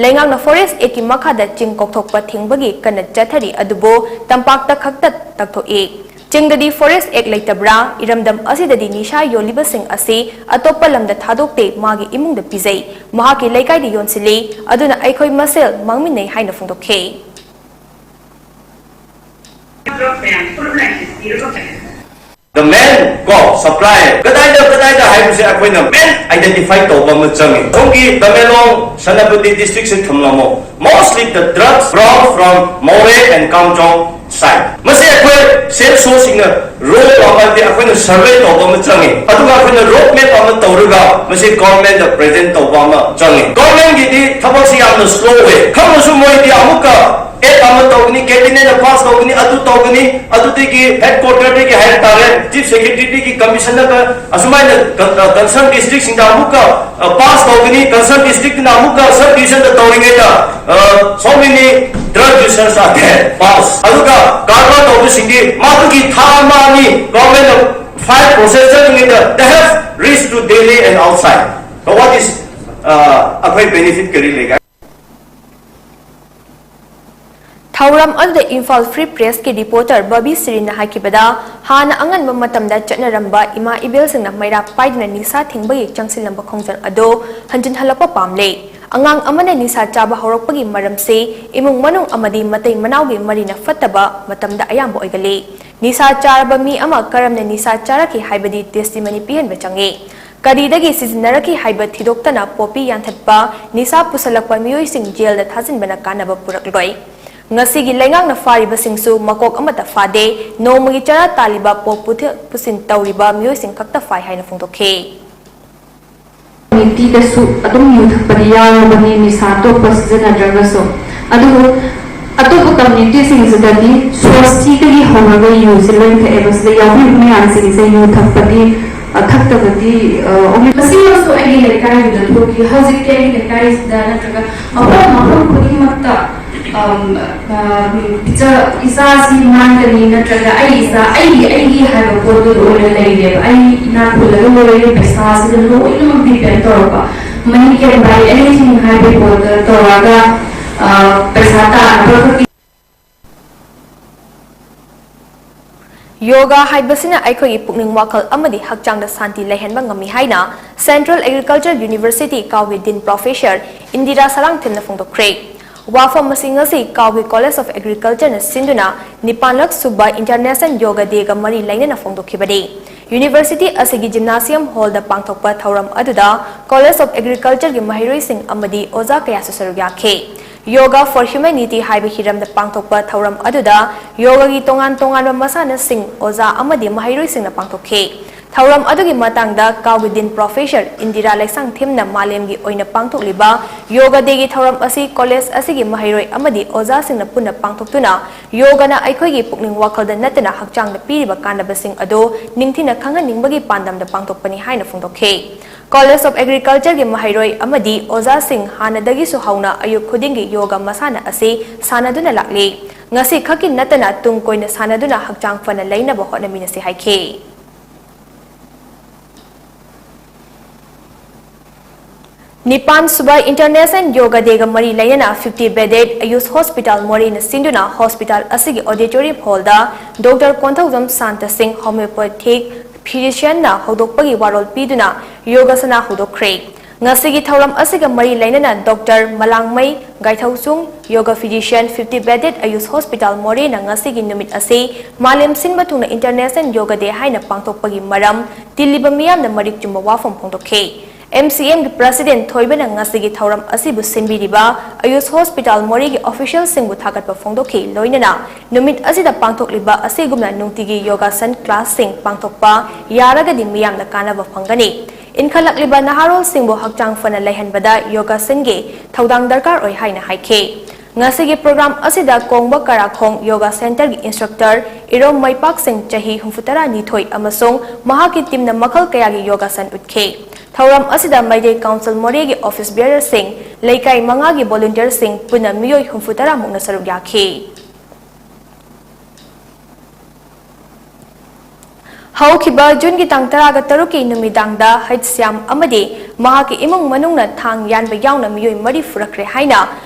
ꯂꯩꯉꯥꯛꯅ ꯐꯣꯔꯦꯁ ꯑꯦꯛꯀꯤ ꯃꯈꯥꯗ ꯆꯤꯡ ꯀꯣꯛꯊꯣꯛꯄ ꯊꯤꯡꯕꯒꯤ ꯀꯟꯅ ꯆꯠꯊꯔꯤ ꯑꯗꯨꯕꯨ ꯇꯝꯄꯥꯛꯇ ꯈꯛꯇ ꯇꯛꯊꯣꯛꯏ꯫ ꯆꯤꯡꯗꯗꯤ ꯐꯣꯔꯦꯁ ꯑꯦꯛ ꯂꯩꯇꯕ꯭ꯔꯥ? ꯏꯔꯝꯗꯝ ꯑꯁꯤꯗꯗꯤ ꯅꯤꯁꯥ ꯌꯣꯜꯂꯤꯕꯁꯤꯡ ꯑꯁꯤ ꯑꯇꯣꯞꯄ ꯂꯝꯗ ꯊꯥꯗꯣꯛꯇꯦ, ꯃꯥꯒꯤ ꯏꯃꯨꯡꯗ ꯄꯤꯖꯩ, ꯃꯍꯥꯛꯀꯤ ꯂꯩꯀꯥꯏꯗ ꯌꯣꯟꯁꯤꯜꯂꯤ, ꯑꯗꯨꯅ ꯑꯩꯈꯣꯏ ꯃꯁꯦꯜ ꯃꯥꯡꯃꯤꯟꯅꯩ ꯍꯥꯏꯅ ꯐꯣꯡꯗꯣꯛꯈꯤ꯫ The man ꯀꯣ, supplier ꯀꯗꯥꯏꯗ ꯀꯗꯥꯏꯗ ꯍꯥꯏꯕꯁꯦ ꯑꯩꯈꯣꯏꯅ main identify ꯇꯧꯕ ꯑꯃ ꯆꯪꯉꯤ꯫ ꯁꯣꯝꯒꯤ Tamenglong, Senapati district say ꯊꯝꯂꯝꯃꯣ, mostly the drugs brought from Moreh and Kamjong side꯫ ꯃꯁꯤ ꯑꯩꯈꯣꯏ ꯁꯦꯜ ꯁꯣꯔꯁꯁꯤꯡꯅ ꯔꯣꯜ ꯑꯃꯗꯤ ꯑꯩꯈꯣꯏꯅ ꯁꯔꯚꯦ ꯇꯧꯕ ꯑꯃ ꯆꯪꯉꯤ꯫ ꯑꯗꯨꯒ ꯑꯩꯈꯣꯏꯅ ꯔꯣꯗ ꯃꯦꯞ ꯑꯃ ꯇꯧꯔꯒ ꯃꯁꯤ ꯒꯣꯔꯃꯦꯟꯗ ꯄ꯭ꯔꯦꯖꯦꯟ ꯇꯧꯕ ꯑꯃ ꯆꯪꯉꯤ꯫ ꯒꯣꯔꯃꯦꯟꯒꯤꯗꯤ ꯊꯕꯛꯁꯤ ꯌꯥꯝꯅ ꯁ꯭ꯂꯣ ꯑꯣꯏ꯫ ꯈꯪꯉꯁꯨ ꯃꯣꯏꯗꯤ ꯑꯃꯨꯛꯀ ꯑꯦꯛ ꯑꯃ ꯇꯧꯒꯅꯤ, ꯀꯦꯕꯤꯅꯦꯠꯅ ꯄꯥꯁ ꯇꯧꯒꯅꯤ, ꯑꯗꯨ ꯇꯧꯒꯅꯤ, ꯑꯗꯨꯗꯒꯤ ꯍꯦꯗ ꯀ꯭ꯋꯥꯇꯔꯗꯒꯤ ꯍꯥꯏꯕ ꯇꯥꯔꯦ, ꯆꯤꯐ ꯁꯦꯀ꯭ꯔꯦꯇꯔꯤꯗꯒꯤ ꯀꯃꯤꯁꯅꯔꯒ ꯑꯁꯨꯃꯥꯏꯅ ꯀꯟꯁꯔꯟ ꯗꯤꯁꯇ꯭ꯔꯤꯛꯁꯤꯡꯗ ꯑꯃꯨꯛꯀ ꯄꯥꯁ ꯇꯧꯒꯅꯤ꯫ ꯀꯟꯁꯔꯟ ꯗꯤꯁꯇ꯭ꯔꯤꯛꯇꯅ ꯑꯃꯨꯛꯀ ꯁꯕ ꯗꯤꯕꯤꯖꯟꯗ ꯇꯧꯔꯤꯉꯩꯗ, so many drug users are there, pass꯫ ꯑꯗꯨꯒ ꯀꯔꯕꯥꯔ ꯇꯧꯕꯁꯤꯡꯗꯤ ꯃꯗꯨꯒꯤ ꯊꯥ ꯑꯃ ꯑꯅꯤ ꯒꯣꯔꯃꯦꯟꯅ ꯐꯥꯏꯜ ꯄ꯭ꯔꯣꯁꯦꯁ ꯆꯠꯂꯤꯉꯩꯗ they have reached to Delhi and outside꯫ So what is ꯑꯩꯈꯣꯏ ꯕꯦꯅꯤꯐꯤꯠ ꯀꯔꯤ ꯂꯩꯒꯦ? ꯊꯧꯔꯝ ꯑꯗꯨꯗ ꯏꯝꯐꯥꯜ ꯐ꯭ꯔꯤ ꯄ꯭ꯔꯦꯁꯀꯤ ꯔꯤꯄꯣꯔꯇꯔ ꯕꯕꯤ ꯁꯤꯔꯤꯟꯅ ꯍꯥꯏꯈꯤꯕꯗ, ꯍꯥꯟꯅ ꯑꯉꯟꯕ ꯃꯇꯝꯗ ꯆꯠꯅꯔꯝꯕ ꯏꯃꯥ ꯏꯕꯦꯜꯁꯤꯡꯅ ꯃꯩꯔꯥ ꯄꯥꯏꯗꯨꯅ ꯅꯤꯁꯥ ꯊꯤꯡꯕꯒꯤ ꯆꯪꯁꯤꯜꯂꯝꯕ ꯈꯣꯡꯖꯪ ꯑꯗꯨ ꯍꯟꯖꯤꯟꯍꯜꯂꯛꯄ ꯄꯥꯝꯂꯦ꯫ ꯑꯉꯥꯡ ꯑꯃꯅ ꯅꯤꯁꯥ ꯆꯥꯕ ꯍꯧꯔꯛꯄꯒꯤ ꯃꯔꯝꯁꯤ ꯏꯃꯨꯡ ꯃꯅꯨꯡ ꯑꯃꯗꯤ ꯃꯇꯩ ꯃꯅꯥꯎꯒꯤ ꯃꯔꯤꯅ ꯐꯠꯇꯕ ꯃꯇꯝꯗ ꯑꯌꯥꯝꯕ ꯑꯣꯏꯒꯜꯂꯤ꯫ ꯅꯤꯁꯥ ꯆꯥꯔꯕ ꯃꯤ ꯑꯃ ꯀꯔꯝꯅ ꯅꯤꯁꯥ ꯆꯥꯔꯛꯈꯤ ꯍꯥꯏꯕꯗꯤ ꯇꯦꯁꯇꯤꯃꯅꯤ ꯄꯤꯍꯟꯕ ꯆꯪꯏ꯫ ꯀꯔꯤꯗꯒꯤ ꯁꯤꯖꯤꯟꯅꯔꯛꯈꯤ ꯍꯥꯏꯕ ꯊꯤꯗꯣꯛꯇꯅ ꯄꯣꯄꯤ ꯌꯥꯟꯊꯠꯄ, ꯅꯤꯁꯥ ꯄꯨꯁꯜꯂꯛꯄ ꯃꯤꯑꯣꯏꯁꯤꯡ ꯖꯦꯜꯗ ꯊꯥꯖꯤꯟꯕꯅ ꯀꯥꯟꯅꯕ ꯄꯨꯔꯛꯂꯣꯏ꯫ ꯉꯁꯤꯒꯤ ꯂꯩꯉꯥꯛꯅ ꯐꯥꯔꯤꯕꯁꯤꯡꯁꯨ ꯃꯀꯣꯛ ꯑꯃꯠꯇ ꯐꯥꯗꯦ, ꯅꯣꯡꯃꯒꯤ ꯆꯔꯥ ꯇꯥꯜꯂꯤꯕ, ꯄꯣꯠ ꯄꯨꯊ-, ꯄꯨꯁꯤꯟ ꯇꯧꯔꯤꯕ ꯃꯤꯑꯣꯏꯁꯤꯡ ꯈꯛꯇ ꯐꯥꯏ ꯍꯥꯏꯅ ꯐꯣꯡꯗꯣꯛꯈꯤ꯫ ꯀꯝꯃ꯭ꯌꯨꯅꯤꯇꯤꯗꯁꯨ ꯑꯗꯨꯝ ꯌꯨ ꯊꯛꯄꯗꯤ ꯌꯥꯎꯔꯕꯅꯤ, ꯅꯤꯁꯥ ꯑꯇꯣꯞꯄ ꯁꯤꯖꯤꯟꯅꯗ꯭ꯔꯒꯁꯨ꯫ ꯑꯗꯨꯕꯨ ꯑꯇꯣꯞꯄ ꯀꯝꯃ꯭ꯌꯨꯅꯤꯇꯤꯁꯤꯡꯁꯤꯗꯒꯤ ꯁꯣꯁꯇꯤꯗꯒꯤ ꯍꯧꯔꯒ ꯌꯨꯁꯦ ꯂꯣꯏ ꯊꯛꯑꯦꯕ꯫ ꯁꯤꯗ ꯌꯥꯎꯕꯤꯕ ꯃꯌꯥꯝꯁꯤꯡꯁꯦ ꯌꯨ ꯊꯛꯄꯗꯤ, ꯑ, ꯊꯛꯇꯕꯗꯤ, ꯑ, ꯑꯣꯡꯂꯤ ꯃꯁꯤꯃꯛꯁꯨ ꯑꯩꯒꯤ ꯂꯩꯀꯥꯏꯗꯨꯗ ꯊꯣꯛꯈꯤ꯫ ꯍꯧꯖꯤꯛꯇꯤ ꯑꯩꯒꯤ ꯂꯩꯀꯥꯏꯁꯤꯗ ꯅꯠꯇ꯭ꯔꯒ ꯃꯐꯝ ꯃꯐꯝ ꯈꯨꯗꯤꯡꯃꯛꯇ ꯏꯆꯥ ꯏꯆꯥꯁꯤ ꯃꯥꯡꯒꯅꯤ ꯅꯠꯇ꯭ꯔꯒ ꯑꯩ ꯏꯆꯥ ꯑꯩꯒꯤ ꯑꯩꯒꯤ ꯍꯥꯏꯕ ꯄꯣꯠꯇꯨꯗ ꯑꯣꯏꯅ ꯂꯩꯔꯦꯕ꯫ ꯑꯩ ꯏꯅꯥꯛ ꯈꯨꯜꯂꯒ ꯂꯣꯏꯔꯦ, ꯄꯩꯁꯥꯁꯤꯗ ꯂꯣꯏꯅꯃꯛ ꯗꯤꯄꯦꯟ ꯇꯧꯔꯛꯄ꯫ Money can buy anything ꯍꯥꯏꯕꯒꯤ ꯄꯣꯠꯇ ꯇꯧꯔꯒ ꯄꯩꯁꯥ ꯇꯥꯟꯅꯕ ꯈꯛꯀꯤ꯫ ꯌꯣꯒꯥ ꯍꯥꯏꯕꯁꯤꯅ ꯑꯩꯈꯣꯏꯒꯤ ꯄꯨꯛꯅꯤꯡ ꯋꯥꯈꯜ ꯑꯃꯗꯤ ꯍꯛꯆꯥꯡꯗ ꯁꯥꯟꯇꯤ ꯂꯩꯍꯟꯕ ꯉꯝꯃꯤ ꯍꯥꯏꯅ Central Agriculture University ꯀꯥꯎꯒꯤ Dean Professor Indira ꯁꯂꯥꯡꯊꯦꯝꯅ ꯐꯣꯡꯗꯣꯛꯈ꯭ꯔꯦ꯫ ꯋꯥꯐꯝ ꯑꯁꯤ ꯉꯁꯤ ꯀꯥꯎꯒꯤ College of Agricultureꯅ ꯁꯤꯟꯗꯨꯅ ꯅꯤꯄꯥꯟꯂꯛ ꯁꯨꯕ International Yoga Dayꯒ ꯃꯔꯤ ꯂꯩꯅꯅ ꯐꯣꯡꯗꯣꯛꯈꯤꯕꯅꯤ꯫ University ꯑꯁꯤꯒꯤ Gymnasium Hallꯗ ꯄꯥꯡꯊꯣꯛꯄ ꯊꯧꯔꯝ ꯑꯗꯨꯗ College of Agricultureꯒꯤ ꯃꯍꯩꯔꯣꯏꯁꯤꯡ ꯑꯃꯗꯤ ꯑꯣꯖꯥ ꯀꯌꯥꯁꯨ ꯁꯔꯨꯛ ꯌꯥꯈꯤ꯫ Yoga for Humanity ꯍꯥꯏꯕ ꯍꯤꯔꯝꯗ ꯄꯥꯡꯊꯣꯛꯄ ꯊꯧꯔꯝ ꯑꯗꯨꯗ ꯌꯣꯒꯥꯒꯤ ꯇꯣꯉꯥꯟ ꯇꯣꯉꯥꯟꯕ ꯃꯁꯥꯟꯅꯁꯤꯡ ꯑꯣꯖꯥ ꯑꯃꯗꯤ ꯃꯍꯩꯔꯣꯏꯁꯤꯡꯅ ꯄꯥꯡꯊꯣꯛꯈꯤ꯫ ꯊꯧꯔꯝ ꯑꯗꯨꯒꯤ ꯃꯇꯥꯡꯗ ꯀꯥꯎꯒꯤ Dean Professor ꯏꯟꯗꯤꯔꯥ ꯂꯩꯁꯥꯡꯊꯦꯝꯅ ꯃꯥꯂꯦꯝꯒꯤ ꯑꯣꯏꯅ ꯄꯥꯡꯊꯣꯛꯂꯤꯕ Yoga Dayꯒꯤ ꯊꯧꯔꯝ ꯑꯁꯤ college ꯑꯁꯤꯒꯤ ꯃꯍꯩꯔꯣꯏ ꯑꯃꯗꯤ ꯑꯣꯖꯥꯁꯤꯡꯅ ꯄꯨꯟꯅ ꯄꯥꯡꯊꯣꯛꯇꯨꯅ ꯌꯣꯒꯅ ꯑꯩꯈꯣꯏꯒꯤ ꯄꯨꯛꯅꯤꯡ ꯋꯥꯈꯜꯗ ꯅꯠꯇꯅ ꯍꯛꯆꯥꯡꯗ ꯄꯤꯔꯤꯕ ꯀꯥꯟꯅꯕꯁꯤꯡ ꯑꯗꯨ ꯅꯤꯡꯊꯤꯅ ꯈꯪꯍꯟꯅꯤꯡꯕꯒꯤ ꯄꯥꯟꯗꯝꯗ ꯄꯥꯡꯊꯣꯛꯄꯅꯤ ꯍꯥꯏꯅ ꯐꯣꯡꯗꯣꯛꯈꯤ꯫ College of Agricultureꯒꯤ ꯃꯍꯩꯔꯣꯏ ꯑꯃꯗꯤ ꯑꯣꯖꯥꯁꯤꯡ ꯍꯥꯟꯅꯗꯒꯤꯁꯨ ꯍꯧꯅ ꯑꯌꯨꯛ ꯈꯨꯗꯤꯡꯒꯤ ꯌꯣꯒ ꯃꯁꯥꯟꯅ ꯑꯁꯤ ꯁꯥꯟꯅꯗꯨꯅ ꯂꯥꯛꯂꯤ꯫ ꯉꯁꯤ ꯈꯛꯀꯤ ꯅꯠꯇꯅ ꯇꯨꯡ ꯀꯣꯏꯅ ꯁꯥꯟꯅꯗꯨꯅ ꯍꯛꯆꯥꯡ ꯐꯅ ꯂꯩꯅꯕ ꯍꯣꯠꯅꯃꯤꯟꯅꯁꯤ ꯍꯥꯏꯈꯤ꯫ ꯅꯤꯄꯥꯟ ꯁꯨꯕ International Yoga Dayꯒ ꯃꯔꯤ ꯂꯩꯅꯅ fifty bedded Ayush Hospital ꯃꯣꯔꯦꯅ ꯁꯤꯟꯗꯨꯅ hospital ꯑꯁꯤꯒꯤ auditorium hallꯗ Doctor ꯀꯣꯟꯊꯧꯖꯝ ꯁꯥꯟꯇ ꯁꯤꯡ homeopathic physicianꯅ ꯍꯧꯗꯣꯛꯄꯒꯤ ꯋꯥꯔꯣꯜ ꯄꯤꯗꯨꯅ ꯌꯣꯒꯥꯁꯅꯥ ꯍꯧꯗꯣꯛꯈ꯭ꯔꯦ꯫ ꯉꯁꯤꯒꯤ ꯊꯧꯔꯝ ꯑꯁꯤꯒ ꯃꯔꯤ ꯂꯩꯅꯅ Doctor ꯃꯂꯥꯡꯃꯩ ꯒꯥꯏꯊꯧꯆꯨꯡ, Yoga physician, fifty bedded Ayush Hospital ꯃꯣꯔꯦꯅ ꯉꯁꯤꯒꯤ ꯅꯨꯃꯤꯠ ꯑꯁꯤ ꯃꯥꯂꯦꯝ ꯁꯤꯟꯕ ꯊꯨꯡꯅ International Yoga Day ꯍꯥꯏꯅ ꯄꯥꯡꯊꯣꯛꯄꯒꯤ ꯃꯔꯝ ꯇꯤꯜꯂꯤꯕ ꯃꯤꯌꯥꯝꯅ ꯃꯔꯤꯛ ꯆꯨꯝꯕ ꯋꯥꯐꯝ ꯐꯣꯡꯗꯣꯛꯈꯤ꯫ M C Mꯒꯤ President ꯊꯣꯏꯕꯅ ꯉꯁꯤꯒꯤ ꯊꯧꯔꯝ ꯑꯁꯤꯕꯨ ꯁꯤꯟꯕꯤꯔꯤꯕ Ayush Hospital ꯃꯣꯔꯦꯒꯤ officialꯁꯤꯡꯕꯨ ꯊꯥꯒꯠꯄ ꯐꯣꯡꯗꯣꯛꯈꯤ꯫ ꯂꯣꯏꯅꯅ ꯅꯨꯃꯤꯠ ꯑꯁꯤꯗ ꯄꯥꯡꯊꯣꯛꯂꯤꯕ ꯑꯁꯤꯒꯨꯝꯅ ꯅꯨꯡꯇꯤꯒꯤ ꯌꯣꯒꯥꯁꯟ classꯁꯤꯡ ꯄꯥꯡꯊꯣꯛꯄ ꯌꯥꯔꯒꯗꯤ ꯃꯤꯌꯥꯝꯅ ꯀꯥꯟꯅꯕ ꯐꯪꯒꯅꯤ꯫ ꯏꯟꯈꯠꯂꯛꯂꯤꯕ ꯅꯍꯥꯔꯣꯜꯁꯤꯡꯕꯨ ꯍꯛꯆꯥꯡ ꯐꯅ ꯂꯩꯍꯟꯕꯗ ꯌꯣꯒꯥꯁꯟꯒꯤ ꯊꯧꯗꯥꯡ ꯗꯔꯀꯥꯔ ꯑꯣꯏ ꯍꯥꯏꯅ ꯍꯥꯏꯈꯤ꯫ ꯉꯁꯤꯒꯤ program ꯑꯁꯤꯗ ꯀꯣꯡꯕ ꯀꯔꯥꯈꯣꯡ Yoga Centreꯒꯤ instructor ꯏꯔꯣꯝ ꯃꯩꯄꯥꯛꯁꯤꯡ ꯆꯍꯤ ꯍꯨꯝꯐꯨꯇꯔꯥꯅꯤꯊꯣꯏ ꯑꯃꯁꯨꯡ ꯃꯍꯥꯛꯀꯤ teamꯅ ꯃꯈꯜ ꯀꯌꯥꯒꯤ ꯌꯣꯒꯥꯁꯟ ꯎꯠꯈꯤ꯫ ꯊꯧꯔꯝ ꯑꯁꯤꯗ ꯃꯩꯇꯩ Council ꯃꯣꯔꯦꯒꯤ office bearerꯁꯤꯡ, ꯂꯩꯀꯥꯏ ꯃꯉꯥꯒꯤ ꯚꯣꯂꯨꯟꯇꯤꯌꯔꯁꯤꯡ ꯄꯨꯟꯅ ꯃꯤꯑꯣꯏ ꯍꯨꯝꯐꯨ ꯇꯔꯥ ꯃꯨꯛꯅ ꯁꯔꯨꯛ ꯌꯥꯈꯤ꯫ ꯍꯧꯈꯤꯕ ꯖꯨꯟꯒꯤ ꯇꯥꯡ ꯇꯔꯥꯒ ꯇꯔꯨꯛꯀꯤ ꯅꯨꯃꯤꯗꯥꯡꯗ ꯍꯩꯠ ꯁ꯭ꯌꯥꯝ ꯑꯃꯗꯤ ꯃꯍꯥꯛꯀꯤ ꯏꯃꯨꯡ ꯃꯅꯨꯡꯅ ꯊꯥꯡ ꯌꯥꯟꯕ ꯌꯥꯎꯅ ꯃꯤꯑꯣꯏ ꯃꯔꯤ ꯐꯨꯔꯛꯈ꯭ꯔꯦ ꯍꯥꯏꯅ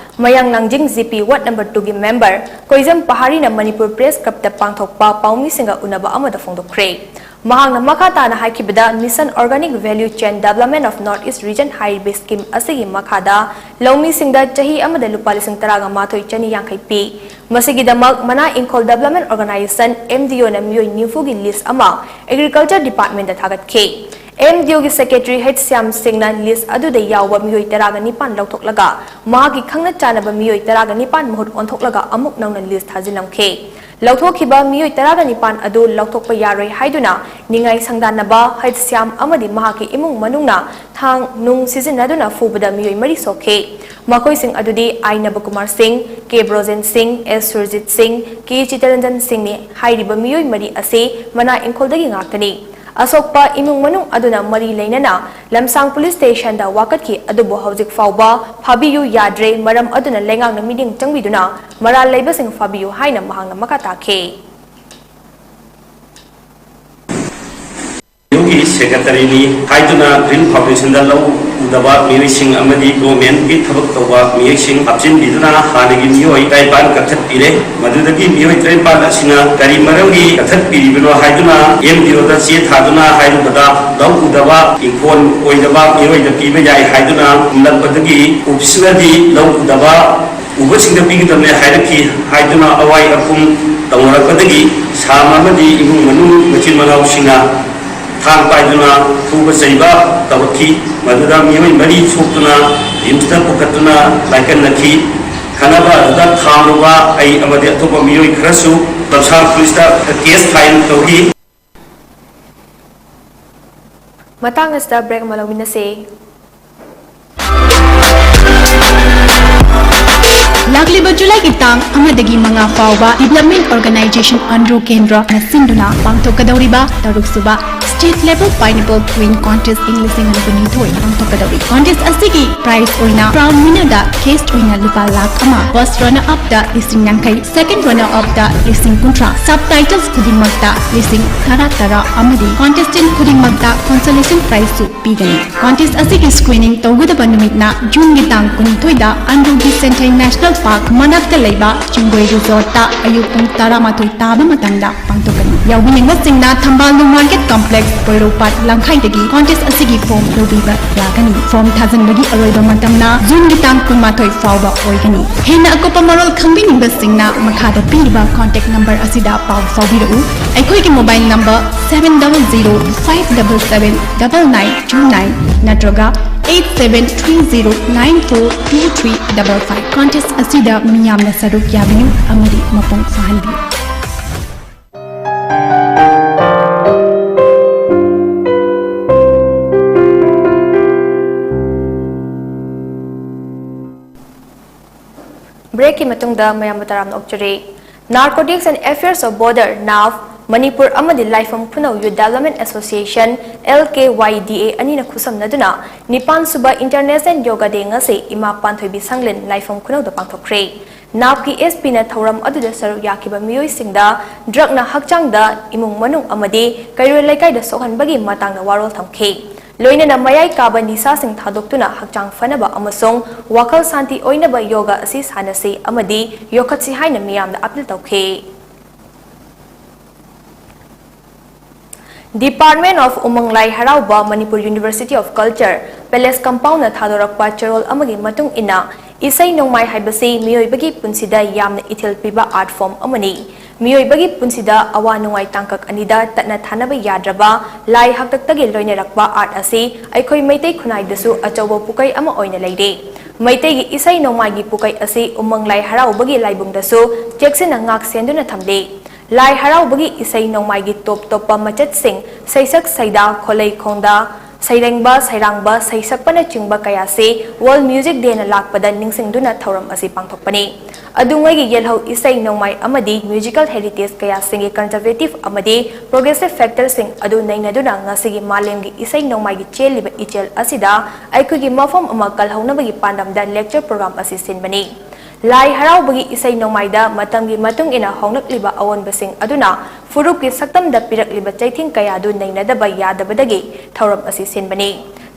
ꯃꯌꯥꯡ ꯂꯥꯡꯖꯤꯡ ꯖꯤ ꯄꯤ ꯋꯥꯔꯗ ꯅꯝꯕꯔ ꯇꯨꯒꯤ ꯃꯦꯝꯕꯔ ꯀꯣꯏꯖꯝ ꯄꯍꯥꯔꯤꯅ ꯃꯅꯤꯄꯨꯔ ꯄ꯭ꯔꯦꯁ ꯀ꯭ꯂꯕꯇ ꯄꯥꯡꯊꯣꯛꯄ ꯄꯥꯎꯃꯤꯁꯤꯡꯒ ꯎꯅꯕ ꯑꯃꯗ ꯐꯣꯡꯗꯣꯛꯈ꯭ꯔꯦ꯫ ꯃꯍꯥꯛꯅ ꯃꯈꯥ ꯇꯥꯅ ꯍꯥꯏꯈꯤꯕꯗ, Mission Organic Value Chain Development of North East Region ꯍꯥꯏꯔꯤꯕ ꯁ꯭ꯀꯤꯝ ꯑꯁꯤꯒꯤ ꯃꯈꯥꯗ ꯂꯧꯃꯤꯁꯤꯡꯗ ꯆꯍꯤ ꯑꯃꯗ ꯂꯨꯄꯥ ꯂꯤꯁꯤꯡ ꯇꯔꯥꯒ ꯃꯥꯊꯣꯏ ꯆꯅꯤ ꯌꯥꯡꯈꯩ ꯄꯤ꯫ ꯃꯁꯤꯒꯤꯗꯃꯛ ꯃꯅꯥ ꯏꯪꯈꯣꯜ ꯗꯦꯕꯂꯞꯃꯦꯟ ꯑꯣꯔꯒꯅꯥꯏꯖꯦꯁꯟ, ꯑꯦꯝ ꯗꯤ ꯑꯣꯅ ꯃꯤꯑꯣꯏ ꯅꯤꯐꯨꯒꯤ ꯂꯤꯁ ꯑꯃ ꯑꯦꯒ꯭ꯔꯤꯀꯜꯆꯔ ꯗꯤꯄꯥꯔꯠꯃꯦꯟꯗ ꯊꯥꯒꯠꯈꯤ꯫ ꯑꯦꯝ ꯗꯤ ꯑꯣꯒꯤ ꯁꯦꯀ꯭ꯔꯦꯇꯔꯤ ꯍꯩꯠ ꯁ꯭ꯌꯥꯝ ꯁꯤꯡꯅ ꯂꯤꯁ ꯑꯗꯨꯗ ꯌꯥꯎꯕ ꯃꯤꯑꯣꯏ ꯇꯔꯥꯒ ꯅꯤꯄꯥꯟ ꯂꯧꯊꯣꯛꯂꯒ ꯃꯍꯥꯛꯀꯤ ꯈꯪꯅ ꯆꯥꯟꯅꯕ ꯃꯤꯑꯣꯏ ꯇꯔꯥꯒ ꯅꯤꯄꯥꯟ ꯃꯍꯨꯠ ꯑꯣꯟꯊꯣꯛꯂꯒ ꯑꯃꯨꯛ ꯅꯧꯅ ꯂꯤꯁ ꯊꯥꯖꯤꯜꯂꯝꯈꯤ꯫ ꯂꯧꯊꯣꯛꯈꯤꯕ ꯃꯤꯑꯣꯏ ꯇꯔꯥꯒ ꯅꯤꯄꯥꯟ ꯑꯗꯨ ꯂꯧꯊꯣꯛꯄ ꯌꯥꯔꯣꯏ ꯍꯥꯏꯗꯨꯅ ꯅꯤꯡꯉꯥꯏ ꯁꯪꯗꯥꯟꯅꯕ ꯍꯩꯠ ꯁ꯭ꯌꯥꯝ ꯑꯃꯗꯤ ꯃꯍꯥꯛꯀꯤ ꯏꯃꯨꯡ ꯃꯅꯨꯡꯅ ꯊꯥꯡ ꯅꯨꯡ ꯁꯤꯖꯤꯟꯅꯗꯨꯅ ꯐꯨꯕꯗ ꯃꯤꯑꯣꯏ ꯃꯔꯤ ꯁꯣꯛꯈꯤ꯫ ꯃꯈꯣꯏꯁꯤꯡ ꯑꯗꯨꯗꯤ ꯑꯥꯏ ꯅꯕꯀꯨꯃꯥꯔ ꯁꯤꯡ, ꯀꯦ ꯕ꯭ꯔꯣꯖꯦꯟ ꯁꯤꯡ, ꯑꯦꯁ ꯁꯨꯔꯖꯤꯠ ꯁꯤꯡ, ꯀꯦ ꯆꯤꯇꯔꯟꯖꯟ ꯁꯤꯡꯅꯤ꯫ ꯍꯥꯏꯔꯤꯕ ꯃꯤꯑꯣꯏ ꯃꯔꯤ ꯑꯁꯤ ꯃꯅꯥ ꯏꯪꯈꯣꯜꯗꯒꯤ ꯉꯥꯛꯇꯅꯤ꯫ ꯑꯁꯣꯛꯄ ꯏꯃꯨꯡ ꯃꯅꯨꯡ ꯑꯗꯨꯅ ꯃꯔꯤ ꯂꯩꯅꯅ ꯂꯝꯁꯥꯡ ꯄꯨꯂꯤꯁ ꯁ꯭ꯇꯦꯁꯟꯗ ꯋꯥꯀꯠꯈꯤ, ꯑꯗꯨꯕꯨ ꯍꯧꯖꯤꯛ ꯐꯥꯎꯕ ꯐꯥꯕꯤꯌꯨ ꯌꯥꯗ꯭ꯔꯦ, ꯃꯔꯝ ꯑꯗꯨꯅ ꯂꯩꯉꯥꯛꯅ ꯃꯤꯠꯌꯦꯡ ꯆꯪꯕꯤꯗꯨꯅ ꯃꯔꯥꯜ ꯂꯩꯕꯁꯤꯡ ꯐꯥꯕꯤꯌꯨ ꯍꯥꯏꯅ ꯃꯍꯥꯛꯅ ꯃꯈꯥ ꯇꯥꯈꯤ꯫ ꯌꯨꯝꯒꯤ ꯁꯦꯀ꯭ꯔꯦꯇꯔꯤꯅꯤ ꯍꯥꯏꯗꯨꯅ ꯒ꯭ꯔꯤꯟ ꯐꯥꯎꯟꯗꯦꯁꯟꯗ ꯂꯧ ꯎꯗꯕ ꯃꯤꯑꯣꯏꯁꯤꯡ ꯑꯃꯗꯤ ꯒꯣꯔꯃꯦꯟꯒꯤ ꯊꯕꯛ ꯇꯧꯕ ꯃꯤꯑꯣꯏꯁꯤꯡ ꯍꯥꯞꯆꯤꯟꯕꯤꯗꯨꯅ ꯍꯥꯟꯅꯒꯤ ꯃꯤꯑꯣꯏ ꯇꯔꯥꯅꯤꯄꯥꯟ ꯀꯛꯊꯠꯄꯤꯔꯦ꯫ ꯃꯗꯨꯗꯒꯤ ꯃꯤꯑꯣꯏ ꯇꯔꯥꯅꯤꯄꯥꯟ ꯑꯁꯤꯅ ꯀꯔꯤ ꯃꯔꯝꯒꯤ ꯀꯛꯊꯠꯄꯤꯔꯤꯕꯅꯣ ꯍꯥꯏꯗꯨꯅ ꯑꯦꯝ ꯗꯤ ꯑꯣꯗ ꯆꯦ ꯊꯥꯗꯨꯅ ꯍꯥꯏꯔꯨꯕꯗ ꯂꯧ ꯎꯗꯕ, ꯏꯪꯈꯣꯜ ꯀꯣꯏꯗꯕ ꯃꯤꯑꯣꯏꯗ ꯄꯤꯕ ꯌꯥꯏ ꯍꯥꯏꯗꯨꯅ ꯈꯨꯝꯂꯛꯄꯗꯒꯤ ꯑꯣꯐꯤꯁꯅꯗꯤ ꯂꯧ ꯎꯗꯕ ꯎꯕꯁꯤꯡꯗ ꯄꯤꯒꯗꯕꯅꯦ ꯍꯥꯏꯔꯛꯈꯤ ꯍꯥꯏꯗꯨꯅ ꯑꯋꯥꯏ ꯑꯈꯨꯝ ꯇꯧꯅꯔꯛꯄꯗꯒꯤ ꯁꯥꯝ ꯑꯃꯗꯤ ꯏꯃꯨꯡ ꯃꯅꯨꯡ ꯃꯆꯤꯟ ꯃꯅꯥꯎꯁꯤꯡꯅ ꯊꯥꯡ ꯄꯥꯏꯗꯨꯅ ꯐꯨꯕ ꯆꯩꯕ ꯇꯧꯔꯛꯈꯤ꯫ ꯃꯗꯨꯗ ꯃꯤꯑꯣꯏ ꯃꯔꯤ ꯁꯣꯛꯇꯨꯅ ꯔꯤꯝꯁꯇ ꯄꯨꯈꯠꯇꯨꯅ ꯂꯥꯏꯀꯠꯅꯈꯤ꯫ ꯈꯠꯅꯕ ꯑꯗꯨꯗ ꯊꯥꯡꯂꯨꯕ ꯑꯩ ꯑꯃꯗꯤ ꯑꯇꯣꯞꯄ ꯃꯤꯑꯣꯏ ꯈꯔꯁꯨ ꯂꯝꯁꯥꯡ ꯄꯨꯂꯤꯁꯇ ꯀꯦꯁ ꯐꯥꯏꯜ ꯇꯧꯈꯤ꯫ ꯃꯇꯥꯡ ꯑꯁꯤꯗ ꯕ꯭ꯔꯦꯛ ꯑꯃ ꯂꯧꯃꯤꯟꯅꯁꯤ꯫ ꯂꯥꯛꯂꯤꯕ ꯖꯨꯂꯥꯏꯒꯤ ꯇꯥꯡ ꯑꯃꯗꯒꯤ ꯃꯉꯥ ꯐꯥꯎꯕ ꯗꯤꯕ꯭ꯂꯞꯃꯦꯟ ꯑꯣꯔꯒꯅꯥꯏꯖꯦꯁꯟ ꯑꯟꯗ꯭ꯔꯣ ꯀꯦꯟꯗ꯭ꯔꯅ ꯁꯤꯟꯗꯨꯅ ꯄꯥꯡꯊꯣꯛꯀꯗꯧꯔꯤꯕ ꯇꯔꯨꯛꯁꯨꯕ State Level Pineapple Queen Contest ꯏꯪ ꯂꯤꯁꯤꯡ ꯑꯅꯤ ꯀꯨꯟꯅꯤꯊꯣꯏ ꯄꯥꯡꯊꯣꯛꯀꯗꯧꯔꯤ꯫ Contest ꯑꯁꯤꯒꯤ prize ꯑꯣꯏꯅ crown winner ꯗ cash ꯑꯣꯏꯅ ꯂꯨꯄꯥ ꯂꯥꯈ ꯑꯃ, first runner up ꯇ ꯂꯤꯁꯤꯡ ꯌꯥꯡꯈꯩ, second runner up ꯇ ꯂꯤꯁꯤꯡ ꯀꯨꯟꯊ꯭ꯔꯥ, sub titles ꯈꯨꯗꯤꯡꯃꯛꯇ ꯂꯤꯁꯤꯡ ꯇꯔꯥ ꯇꯔꯥ ꯑꯃꯗꯤ contestant ꯈꯨꯗꯤꯡꯃꯛꯇ consolation prize ꯁꯨ ꯄꯤꯒꯅꯤ꯫ Contest ꯑꯁꯤꯒꯤ screening ꯇꯧꯒꯗꯕ ꯅꯨꯃꯤꯠꯅ June ꯒꯤ ꯇꯥꯡ ꯀꯨꯟꯅꯤꯊꯣꯏꯗ ꯑꯟꯗ꯭ꯔꯣꯒꯤ ꯁꯦꯟꯊꯩ National Park ꯃꯅꯥꯛꯇ ꯂꯩꯕ ꯆꯤꯡꯒꯣꯏ resort ꯇ ꯑꯌꯨꯛ ꯄꯨꯡ ꯇꯔꯥꯃꯥꯊꯣꯏ ꯇꯥꯕ ꯃꯇꯝꯗ ꯄꯥꯡꯊꯣꯛꯀꯅꯤ꯫ ꯌꯥꯎꯕꯤꯅꯤꯡꯕꯁꯤꯡꯅ ꯊꯝꯕꯥꯜ ꯅꯨꯡ Market Complex, ꯄꯣꯏꯔꯧꯄꯥꯠ ꯂꯝꯈꯥꯏꯗꯒꯤ contest ꯑꯁꯤꯒꯤ form ꯂꯧꯕꯤꯕ ꯌꯥꯒꯅꯤ꯫ Form ꯊꯥꯖꯤꯟꯕꯒꯤ ꯑꯔꯣꯏꯕ ꯃꯇꯝꯅ June ꯒꯤ ꯇꯥꯡ ꯀꯨꯟꯃꯥꯊꯣꯏ ꯐꯥꯎꯕ ꯑꯣꯏꯒꯅꯤ꯫ ꯍꯦꯟꯅ ꯑꯀꯨꯞꯄ ꯃꯔꯣꯜ ꯈꯪꯕꯤꯅꯤꯡꯕꯁꯤꯡꯅ ꯃꯈꯥꯗ ꯄꯤꯔꯤꯕ contact number ꯑꯁꯤꯗ ꯄꯥꯎ ꯐꯥꯎꯕꯤꯔꯛꯎ꯫ ꯑꯩꯈꯣꯏꯒꯤ mobile number seven double zero five double seven double nine two nine ꯅꯠꯇ꯭ꯔꯒ eight seven three zero nine four two three double five꯫ Contest ꯑꯁꯤꯗ ꯃꯤꯌꯥꯝꯅ ꯁꯔꯨꯛ ꯌꯥꯕꯤꯌꯨ ꯑꯃꯗꯤ ꯃꯄꯨꯡ ꯐꯥꯍꯟꯕꯤꯌꯨ꯫ Break ꯀꯤ ꯃꯇꯨꯡꯗ ꯃꯌꯥꯝꯕꯨ ꯇꯔꯥꯝꯅ ꯑꯣꯛꯆꯔꯤ꯫ Narcotics and Affairs of Border, NAF, Manipur ꯑꯃꯗꯤ ꯂꯥꯏꯐꯝ ꯈꯨꯅꯧ Youth Development Association, L K Y D A, ꯑꯅꯤꯅ ꯈꯨꯠꯁꯝꯅꯗꯨꯅ ꯅꯤꯄꯥꯟ ꯁꯨꯕ International Yoga Day ꯉꯁꯤ ꯏꯃꯥ ꯄꯥꯟꯊꯣꯏꯕꯤ ꯁꯪꯂꯦꯟ ꯂꯥꯏꯐꯝ ꯈꯨꯅꯧꯗ ꯄꯥꯡꯊꯣꯛꯈ꯭ꯔꯦ꯫ NAF ꯀꯤ S P ꯅ ꯊꯧꯔꯝ ꯑꯗꯨꯗ ꯁꯔꯨꯛ ꯌꯥꯈꯤꯕ ꯃꯤꯑꯣꯏꯁꯤꯡꯗ drug ꯅ ꯍꯛꯆꯥꯡꯗ, ꯏꯃꯨꯡ ꯃꯅꯨꯡ ꯑꯃꯗꯤ ꯀꯩꯔꯣꯏ ꯂꯩꯀꯥꯏꯗ ꯁꯣꯛꯍꯟꯕꯒꯤ ꯃꯇꯥꯡꯗ ꯋꯥꯔꯣꯜ ꯊꯝꯈꯤ꯫ ꯂꯣꯏꯅꯅ ꯃꯌꯥꯏ ꯀꯥꯕ ꯅꯤꯁꯥꯁꯤꯡ ꯊꯥꯗꯣꯛꯇꯨꯅ ꯍꯛꯆꯥꯡ ꯐꯅꯕ ꯑꯃꯁꯨꯡ ꯋꯥꯈꯜ ꯁꯥꯟꯇꯤ ꯑꯣꯏꯅꯕ yoga ꯑꯁꯤ ꯁꯥꯟꯅꯁꯤ ꯑꯃꯗꯤ ꯌꯣꯛꯈꯠꯁꯤ ꯍꯥꯏꯅ ꯃꯤꯌꯥꯝꯗ appeal ꯇꯧꯈꯤ꯫ Department of ꯎꯃꯪ ꯂꯥꯏ ꯍꯔꯥꯎꯕ, Manipur University of Culture, Palace Compound ꯅ ꯊꯥꯗꯣꯔꯛꯄ ꯆꯦꯔꯣꯜ ꯑꯃꯒꯤ ꯃꯇꯨꯡ ꯏꯟꯅ, ꯏꯁꯩ ꯅꯣꯡꯃꯥꯏ ꯍꯥꯏꯕꯁꯤ ꯃꯤꯑꯣꯏꯕꯒꯤ ꯄꯨꯟꯁꯤꯗ ꯌꯥꯝꯅ ꯏꯊꯤꯜ ꯄꯤꯕ art form ꯑꯃꯅꯤ꯫ ꯃꯤꯑꯣꯏꯕꯒꯤ ꯄꯨꯟꯁꯤꯗ ꯑꯋꯥ ꯅꯨꯡꯉꯥꯏ ꯇꯥꯡꯀꯛ ꯑꯅꯤꯗ ꯇꯠꯅ ꯊꯥꯅꯕ ꯌꯥꯗ꯭ꯔꯕ ꯂꯥꯏ ꯍꯥꯛꯇꯛꯇꯒꯤ ꯂꯣꯏꯅꯔꯛꯄ art ꯑꯁꯤ ꯑꯩꯈꯣꯏ ꯃꯩꯇꯩ ꯈꯨꯟꯅꯥꯏꯗꯁꯨ ꯑꯆꯧꯕ ꯄꯨꯀꯩ ꯑꯃ ꯑꯣꯏꯅ ꯂꯩꯔꯤ꯫ ꯃꯩꯇꯩꯒꯤ ꯏꯁꯩ ꯅꯣꯡꯃꯥꯏꯒꯤ ꯄꯨꯀꯩ ꯑꯁꯤ ꯎꯃꯪ ꯂꯥꯏ ꯍꯔꯥꯎꯕꯒꯤ ꯂꯥꯏꯕꯨꯡꯗꯁꯨ ꯆꯦꯛꯁꯤꯟꯅ ꯉꯥꯛ ꯁꯦꯟꯗꯨꯅ ꯊꯝꯂꯤ꯫ ꯂꯥꯏ ꯍꯔꯥꯎꯕꯒꯤ ꯏꯁꯩ ꯅꯣꯡꯃꯥꯏꯒꯤ ꯇꯣꯞ ꯇꯣꯞꯄ ꯃꯆꯠꯁꯤꯡ, ꯁꯩꯁꯛ ꯁꯩꯗꯥ, ꯈꯣꯂꯩ ꯈꯣꯡꯗꯥ, ꯁꯩꯔꯦꯡꯕ, ꯁꯩꯔꯥꯡꯕ, ꯁꯩꯁꯛꯄꯅꯆꯤꯡꯕ ꯀꯌꯥꯁꯤ World Music Day ꯅ ꯂꯥꯛꯄꯗ ꯅꯤꯡꯁꯤꯡꯗꯨꯅ ꯊꯧꯔꯝ ꯑꯁꯤ ꯄꯥꯡꯊꯣꯛꯄꯅꯤ꯫ ꯑꯗꯨꯉꯩꯒꯤ ꯌꯦꯜꯍꯧ ꯏꯁꯩ ꯅꯣꯡꯃꯥꯏ ꯑꯃꯗꯤ musical heritage ꯀꯌꯥꯁꯤꯡꯒꯤ conservative ꯑꯃꯗꯤ progressive factorꯁꯤꯡ ꯑꯗꯨ ꯅꯩꯅꯗꯨꯅ ꯉꯁꯤꯒꯤ ꯃꯥꯂꯦꯝꯒꯤ ꯏꯁꯩ ꯅꯣꯡꯃꯥꯏꯒꯤ ꯆꯦꯜꯂꯤꯕ ꯏꯆꯦꯜ ꯑꯁꯤꯗ ꯑꯩꯈꯣꯏꯒꯤ ꯃꯐꯝ ꯑꯃ ꯀꯜꯍꯧꯅꯕꯒꯤ ꯄꯥꯟꯗꯝꯗ lecture program ꯑꯁꯤ ꯁꯤꯟꯕꯅꯤ꯫ ꯂꯥꯏ ꯍꯔꯥꯎꯕꯒꯤ ꯏꯁꯩ ꯅꯣꯡꯃꯥꯏꯗ ꯃꯇꯝꯒꯤ ꯃꯇꯨꯡ ꯏꯟꯅ ꯍꯣꯡꯂꯛꯂꯤꯕ ꯑꯑꯣꯟꯕꯁꯤꯡ ꯑꯗꯨꯅ ꯐꯨꯔꯨꯞꯀꯤ ꯁꯛꯇꯝꯗ ꯄꯤꯔꯛꯂꯤꯕ ꯆꯩꯊꯦꯡ ꯀꯌꯥꯗꯨ ꯅꯩꯅꯗꯕ ꯌꯥꯗꯕꯗꯒꯤ ꯊꯧꯔꯝ ꯑꯁꯤ ꯁꯤꯟꯕꯅꯤ꯫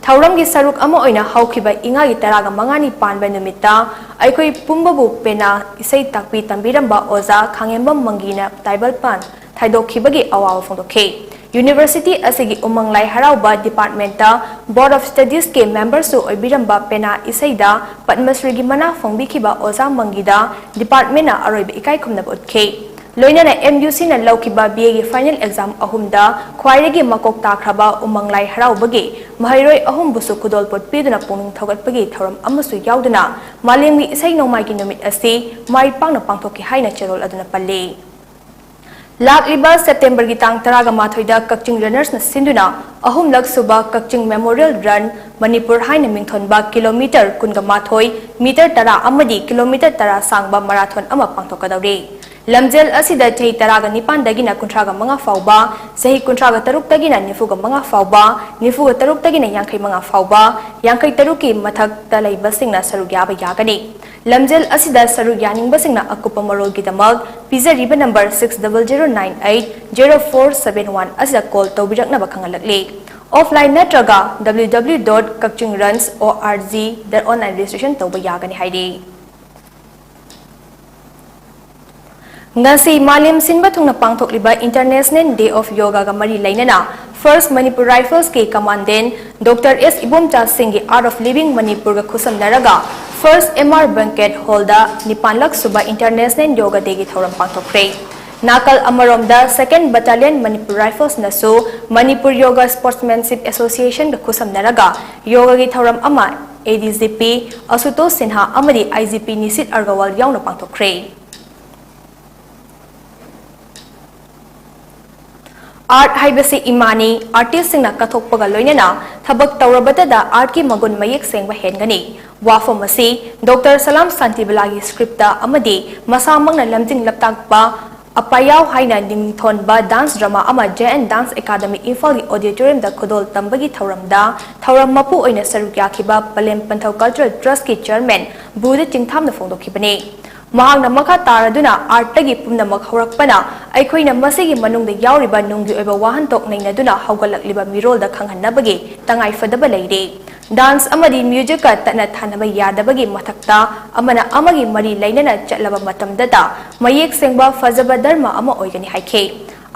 ꯊꯧꯔꯝꯒꯤ ꯁꯔꯨꯛ ꯑꯃ ꯑꯣꯏꯅ ꯍꯧꯈꯤꯕ ꯏꯉꯥꯒꯤ ꯇꯔꯥꯒ ꯃꯉꯥꯅꯤ ꯄꯥꯟꯕ ꯅꯨꯃꯤꯠꯇ ꯑꯩꯈꯣꯏ ꯄꯨꯝꯕꯕꯨ ꯄꯦꯅꯥ ꯏꯁꯩ ꯇꯥꯛꯄꯤ ꯇꯝꯕꯤꯔꯝꯕ ꯑꯣꯖꯥ ꯈꯥꯉꯦꯝꯕꯝ ꯃꯪꯒꯤꯅ ꯇꯥꯏꯕꯜ ꯄꯥꯟ ꯊꯥꯏꯗꯣꯛꯈꯤꯕꯒꯤ ꯑꯋꯥꯕ ꯐꯣꯡꯗꯣꯛꯈꯤ꯫ University ꯑꯁꯤꯒꯤ ꯎꯃꯪ ꯂꯥꯏ ꯍꯔꯥꯎꯕ departmentꯇ Board of Studiesꯀꯤ memberꯁꯨ ꯑꯣꯏꯕꯤꯔꯝꯕ ꯄꯦꯅꯥ ꯏꯁꯩꯗ ꯄꯗꯃꯁ꯭ꯔꯤꯒꯤ ꯃꯅꯥ ꯐꯣꯡꯕꯤꯈꯤꯕ ꯑꯣꯖꯥ ꯃꯪꯒꯤꯗ departmentꯅ ꯑꯔꯣꯏꯕ ꯏꯀꯥꯏ ꯈꯨꯝꯅꯕ ꯎꯠꯈꯤ꯫ ꯂꯣꯏꯅꯅ MUCꯅ ꯂꯧꯈꯤꯕ BAꯒꯤ final exam ꯑꯍꯨꯝꯗ ꯈ꯭ꯋꯥꯏꯗꯒꯤ ꯃꯀꯣꯛ ꯇꯥꯈ꯭ꯔꯕ ꯎꯃꯪ ꯂꯥꯏ ꯍꯔꯥꯎꯕꯒꯤ ꯃꯍꯩꯔꯣꯏ ꯑꯍꯨꯝꯕꯨꯁꯨ ꯈꯨꯗꯣꯜꯄꯣꯠ ꯄꯤꯗꯨꯅ ꯄꯨꯛꯅꯤꯡ ꯊꯧꯒꯠꯄꯒꯤ ꯊꯧꯔꯝ ꯑꯃꯁꯨ ꯌꯥꯎꯗꯨꯅ ꯃꯥꯂꯦꯝꯒꯤ ꯏꯁꯩ ꯅꯣꯡꯃꯥꯏꯒꯤ ꯅꯨꯃꯤꯠ ꯑꯁꯤ ꯃꯥꯏ ꯄꯥꯛꯅ ꯄꯥꯡꯊꯣꯛꯈꯤ ꯍꯥꯏꯅ ꯆꯦꯔꯣꯜ ꯑꯗꯨꯅ ꯄꯜꯂꯤ꯫ ꯂꯥꯛꯂꯤꯕ Septemberꯒꯤ ꯇꯥꯡ ꯇꯔꯥꯒ ꯃꯥꯊꯣꯏꯗ ꯀꯛꯆꯤꯡ runnersꯅ ꯁꯤꯟꯗꯨꯅ ꯑꯍꯨꯝꯂꯛ ꯁꯨꯕ ꯀꯛꯆꯤꯡ Memorial Run ꯃꯅꯤꯄꯨꯔ ꯍꯥꯏꯅ ꯃꯤꯡꯊꯣꯟꯕ kilometre ꯀꯨꯟꯒ ꯃꯥꯊꯣꯏ, metre ꯇꯔꯥ ꯑꯃꯗꯤ kilometre ꯇꯔꯥ ꯁꯥꯡꯕ marathon ꯑꯃ ꯄꯥꯡꯊꯣꯛꯀꯗꯧꯔꯤ꯫ ꯂꯝꯖꯦꯜ ꯑꯁꯤꯗ ꯆꯍꯤ ꯇꯔꯥꯒ ꯅꯤꯄꯥꯟꯗꯒꯤꯅ ꯀꯨꯟꯊ꯭ꯔꯥꯒ ꯃꯉꯥ ꯐꯥꯎꯕ, ꯆꯍꯤ ꯀꯨꯟꯊ꯭ꯔꯥꯒ ꯇꯔꯨꯛꯇꯒꯤꯅ ꯅꯤꯐꯨꯒ ꯃꯉꯥ ꯐꯥꯎꯕ, ꯅꯤꯐꯨꯒ ꯇꯔꯨꯛꯇꯒꯤꯅ ꯌꯥꯡꯈꯩ ꯃꯉꯥ ꯐꯥꯎꯕ, ꯌꯥꯡꯈꯩ ꯇꯔꯨꯛꯀꯤ ꯃꯊꯛꯇ ꯂꯩꯕꯁꯤꯡꯅ ꯁꯔꯨꯛ ꯌꯥꯕ ꯌꯥꯒꯅꯤ꯫ ꯂꯝꯖꯦꯜ ꯑꯁꯤꯗ ꯁꯔꯨꯛ ꯌꯥꯅꯤꯡꯕꯁꯤꯡꯅ ꯑꯀꯨꯞꯄ ꯃꯔꯣꯜꯒꯤꯗꯃꯛ ꯄꯤꯖꯔꯤꯕ number six double zero nine eight zero four seven one ꯑꯁꯤꯗ call ꯇꯧꯕꯤꯔꯛꯅꯕ ꯈꯪꯍꯜꯂꯛꯂꯤ꯫ Offline ꯅꯠꯇ꯭ꯔꯒ W W W dot kakchingruns O R G ꯗ online registration ꯇꯧꯕ ꯌꯥꯒꯅꯤ ꯍꯥꯏꯔꯤ꯫ ꯉꯁꯤ ꯃꯥꯂꯦꯝ ꯁꯤꯟꯕ ꯊꯨꯡꯅ ꯄꯥꯡꯊꯣꯛꯂꯤꯕ International Day of Yogaꯒ ꯃꯔꯤ ꯂꯩꯅꯅ First Manipur Riflesꯀꯤ Commandant Doctor S Ibomcha ꯁꯤꯡꯒꯤ Art of Living ꯃꯅꯤꯄꯨꯔꯒ ꯈꯨꯠꯁꯝꯅꯔꯒ First M R Banquet Hallꯗ ꯅꯤꯄꯥꯟꯂꯛ ꯁꯨꯕ International Yoga Dayꯒꯤ ꯊꯧꯔꯝ ꯄꯥꯡꯊꯣꯛꯈ꯭ꯔꯦ꯫ ꯅꯥꯀꯜ ꯑꯃꯔꯣꯝꯗ Second Battalion Manipur Riflesꯅꯁꯨ Manipur Yoga Sportsmanship Associationꯒ ꯈꯨꯠꯁꯝꯅꯔꯒ ꯌꯣꯒꯥꯒꯤ ꯊꯧꯔꯝ ꯑꯃ A D G P ꯑꯁꯨꯇꯣꯁ Sinha ꯑꯃꯗꯤ I G P ꯅꯤꯁꯤꯠ ꯑꯒꯔꯋꯥꯜ ꯌꯥꯎꯅ ꯄꯥꯡꯊꯣꯛꯈ꯭ꯔꯦ꯫ Art ꯍꯥꯏꯕꯁꯤ ꯏꯃꯥꯅꯤ꯫ Artistꯁꯤꯡꯅ ꯀꯠꯊꯣꯛꯄꯒ ꯂꯣꯏꯅꯅ ꯊꯕꯛ ꯇꯧꯔꯕꯗꯗ artꯀꯤ ꯃꯒꯨꯟ ꯃꯌꯦꯛ ꯁꯦꯡꯕ ꯍꯦꯟꯒꯅꯤ꯫ ꯋꯥꯐꯝ ꯑꯁꯤ ꯗꯣꯛꯇꯔ ꯁꯂꯥꯝ ꯁꯥꯟꯇꯤꯕꯂꯥꯒꯤ scriptꯇ ꯑꯃꯗꯤ ꯃꯁꯥꯃꯛꯅ ꯂꯝꯖꯤꯡ ꯂꯝꯇꯥꯛꯄ ꯑꯄꯥꯌꯥꯎ ꯍꯥꯏꯅ ꯃꯤꯡꯊꯣꯟꯕ dance drama ꯑꯃ J N Dance Academy ꯏꯝꯐꯥꯜꯒꯤ auditoriumꯗ ꯈꯨꯗꯣꯜ ꯇꯝꯕꯒꯤ ꯊꯧꯔꯝꯗ ꯊꯧꯔꯝ ꯃꯄꯨ ꯑꯣꯏꯅ ꯁꯔꯨꯛ ꯌꯥꯈꯤꯕ ꯄꯂꯦꯝ ꯄꯟꯊꯧ Cultural Trustꯀꯤ chairman ꯕꯨꯙ ꯆꯤꯡꯊꯥꯝꯅ ꯐꯣꯡꯗꯣꯛꯈꯤꯕꯅꯤ꯫ ꯃꯍꯥꯛꯅ ꯃꯈꯥ ꯇꯥꯔꯗꯨꯅ, artꯇꯒꯤ ꯄꯨꯝꯅꯃꯛ ꯍꯧꯔꯛꯄꯅ ꯑꯩꯈꯣꯏꯅ ꯃꯁꯤꯒꯤ ꯃꯅꯨꯡꯗ ꯌꯥꯎꯔꯤꯕ ꯅꯨꯡꯒꯤ ꯑꯣꯏꯕ ꯋꯥꯍꯟꯊꯣꯛ ꯅꯩꯅꯗꯨꯅ ꯍꯧꯒꯠꯂꯛꯂꯤꯕ ꯃꯤꯔꯣꯜꯗ ꯈꯪꯍꯟꯅꯕꯒꯤ ꯇꯉꯥꯏ ꯐꯗꯕ ꯂꯩꯔꯤ꯫ Dance ꯑꯃꯗꯤ musicꯀ ꯇꯠꯅ ꯊꯥꯅꯕ ꯌꯥꯗꯕꯒꯤ ꯃꯊꯛꯇ, ꯑꯃꯅ ꯑꯃꯒꯤ ꯃꯔꯤ ꯂꯩꯅꯅ ꯆꯠꯂꯕ ꯃꯇꯝꯗꯇ ꯃꯌꯦꯛ ꯁꯦꯡꯕ, ꯐꯖꯕ ꯙꯔꯃ ꯑꯃ ꯑꯣꯏꯒꯅꯤ ꯍꯥꯏꯈꯤ꯫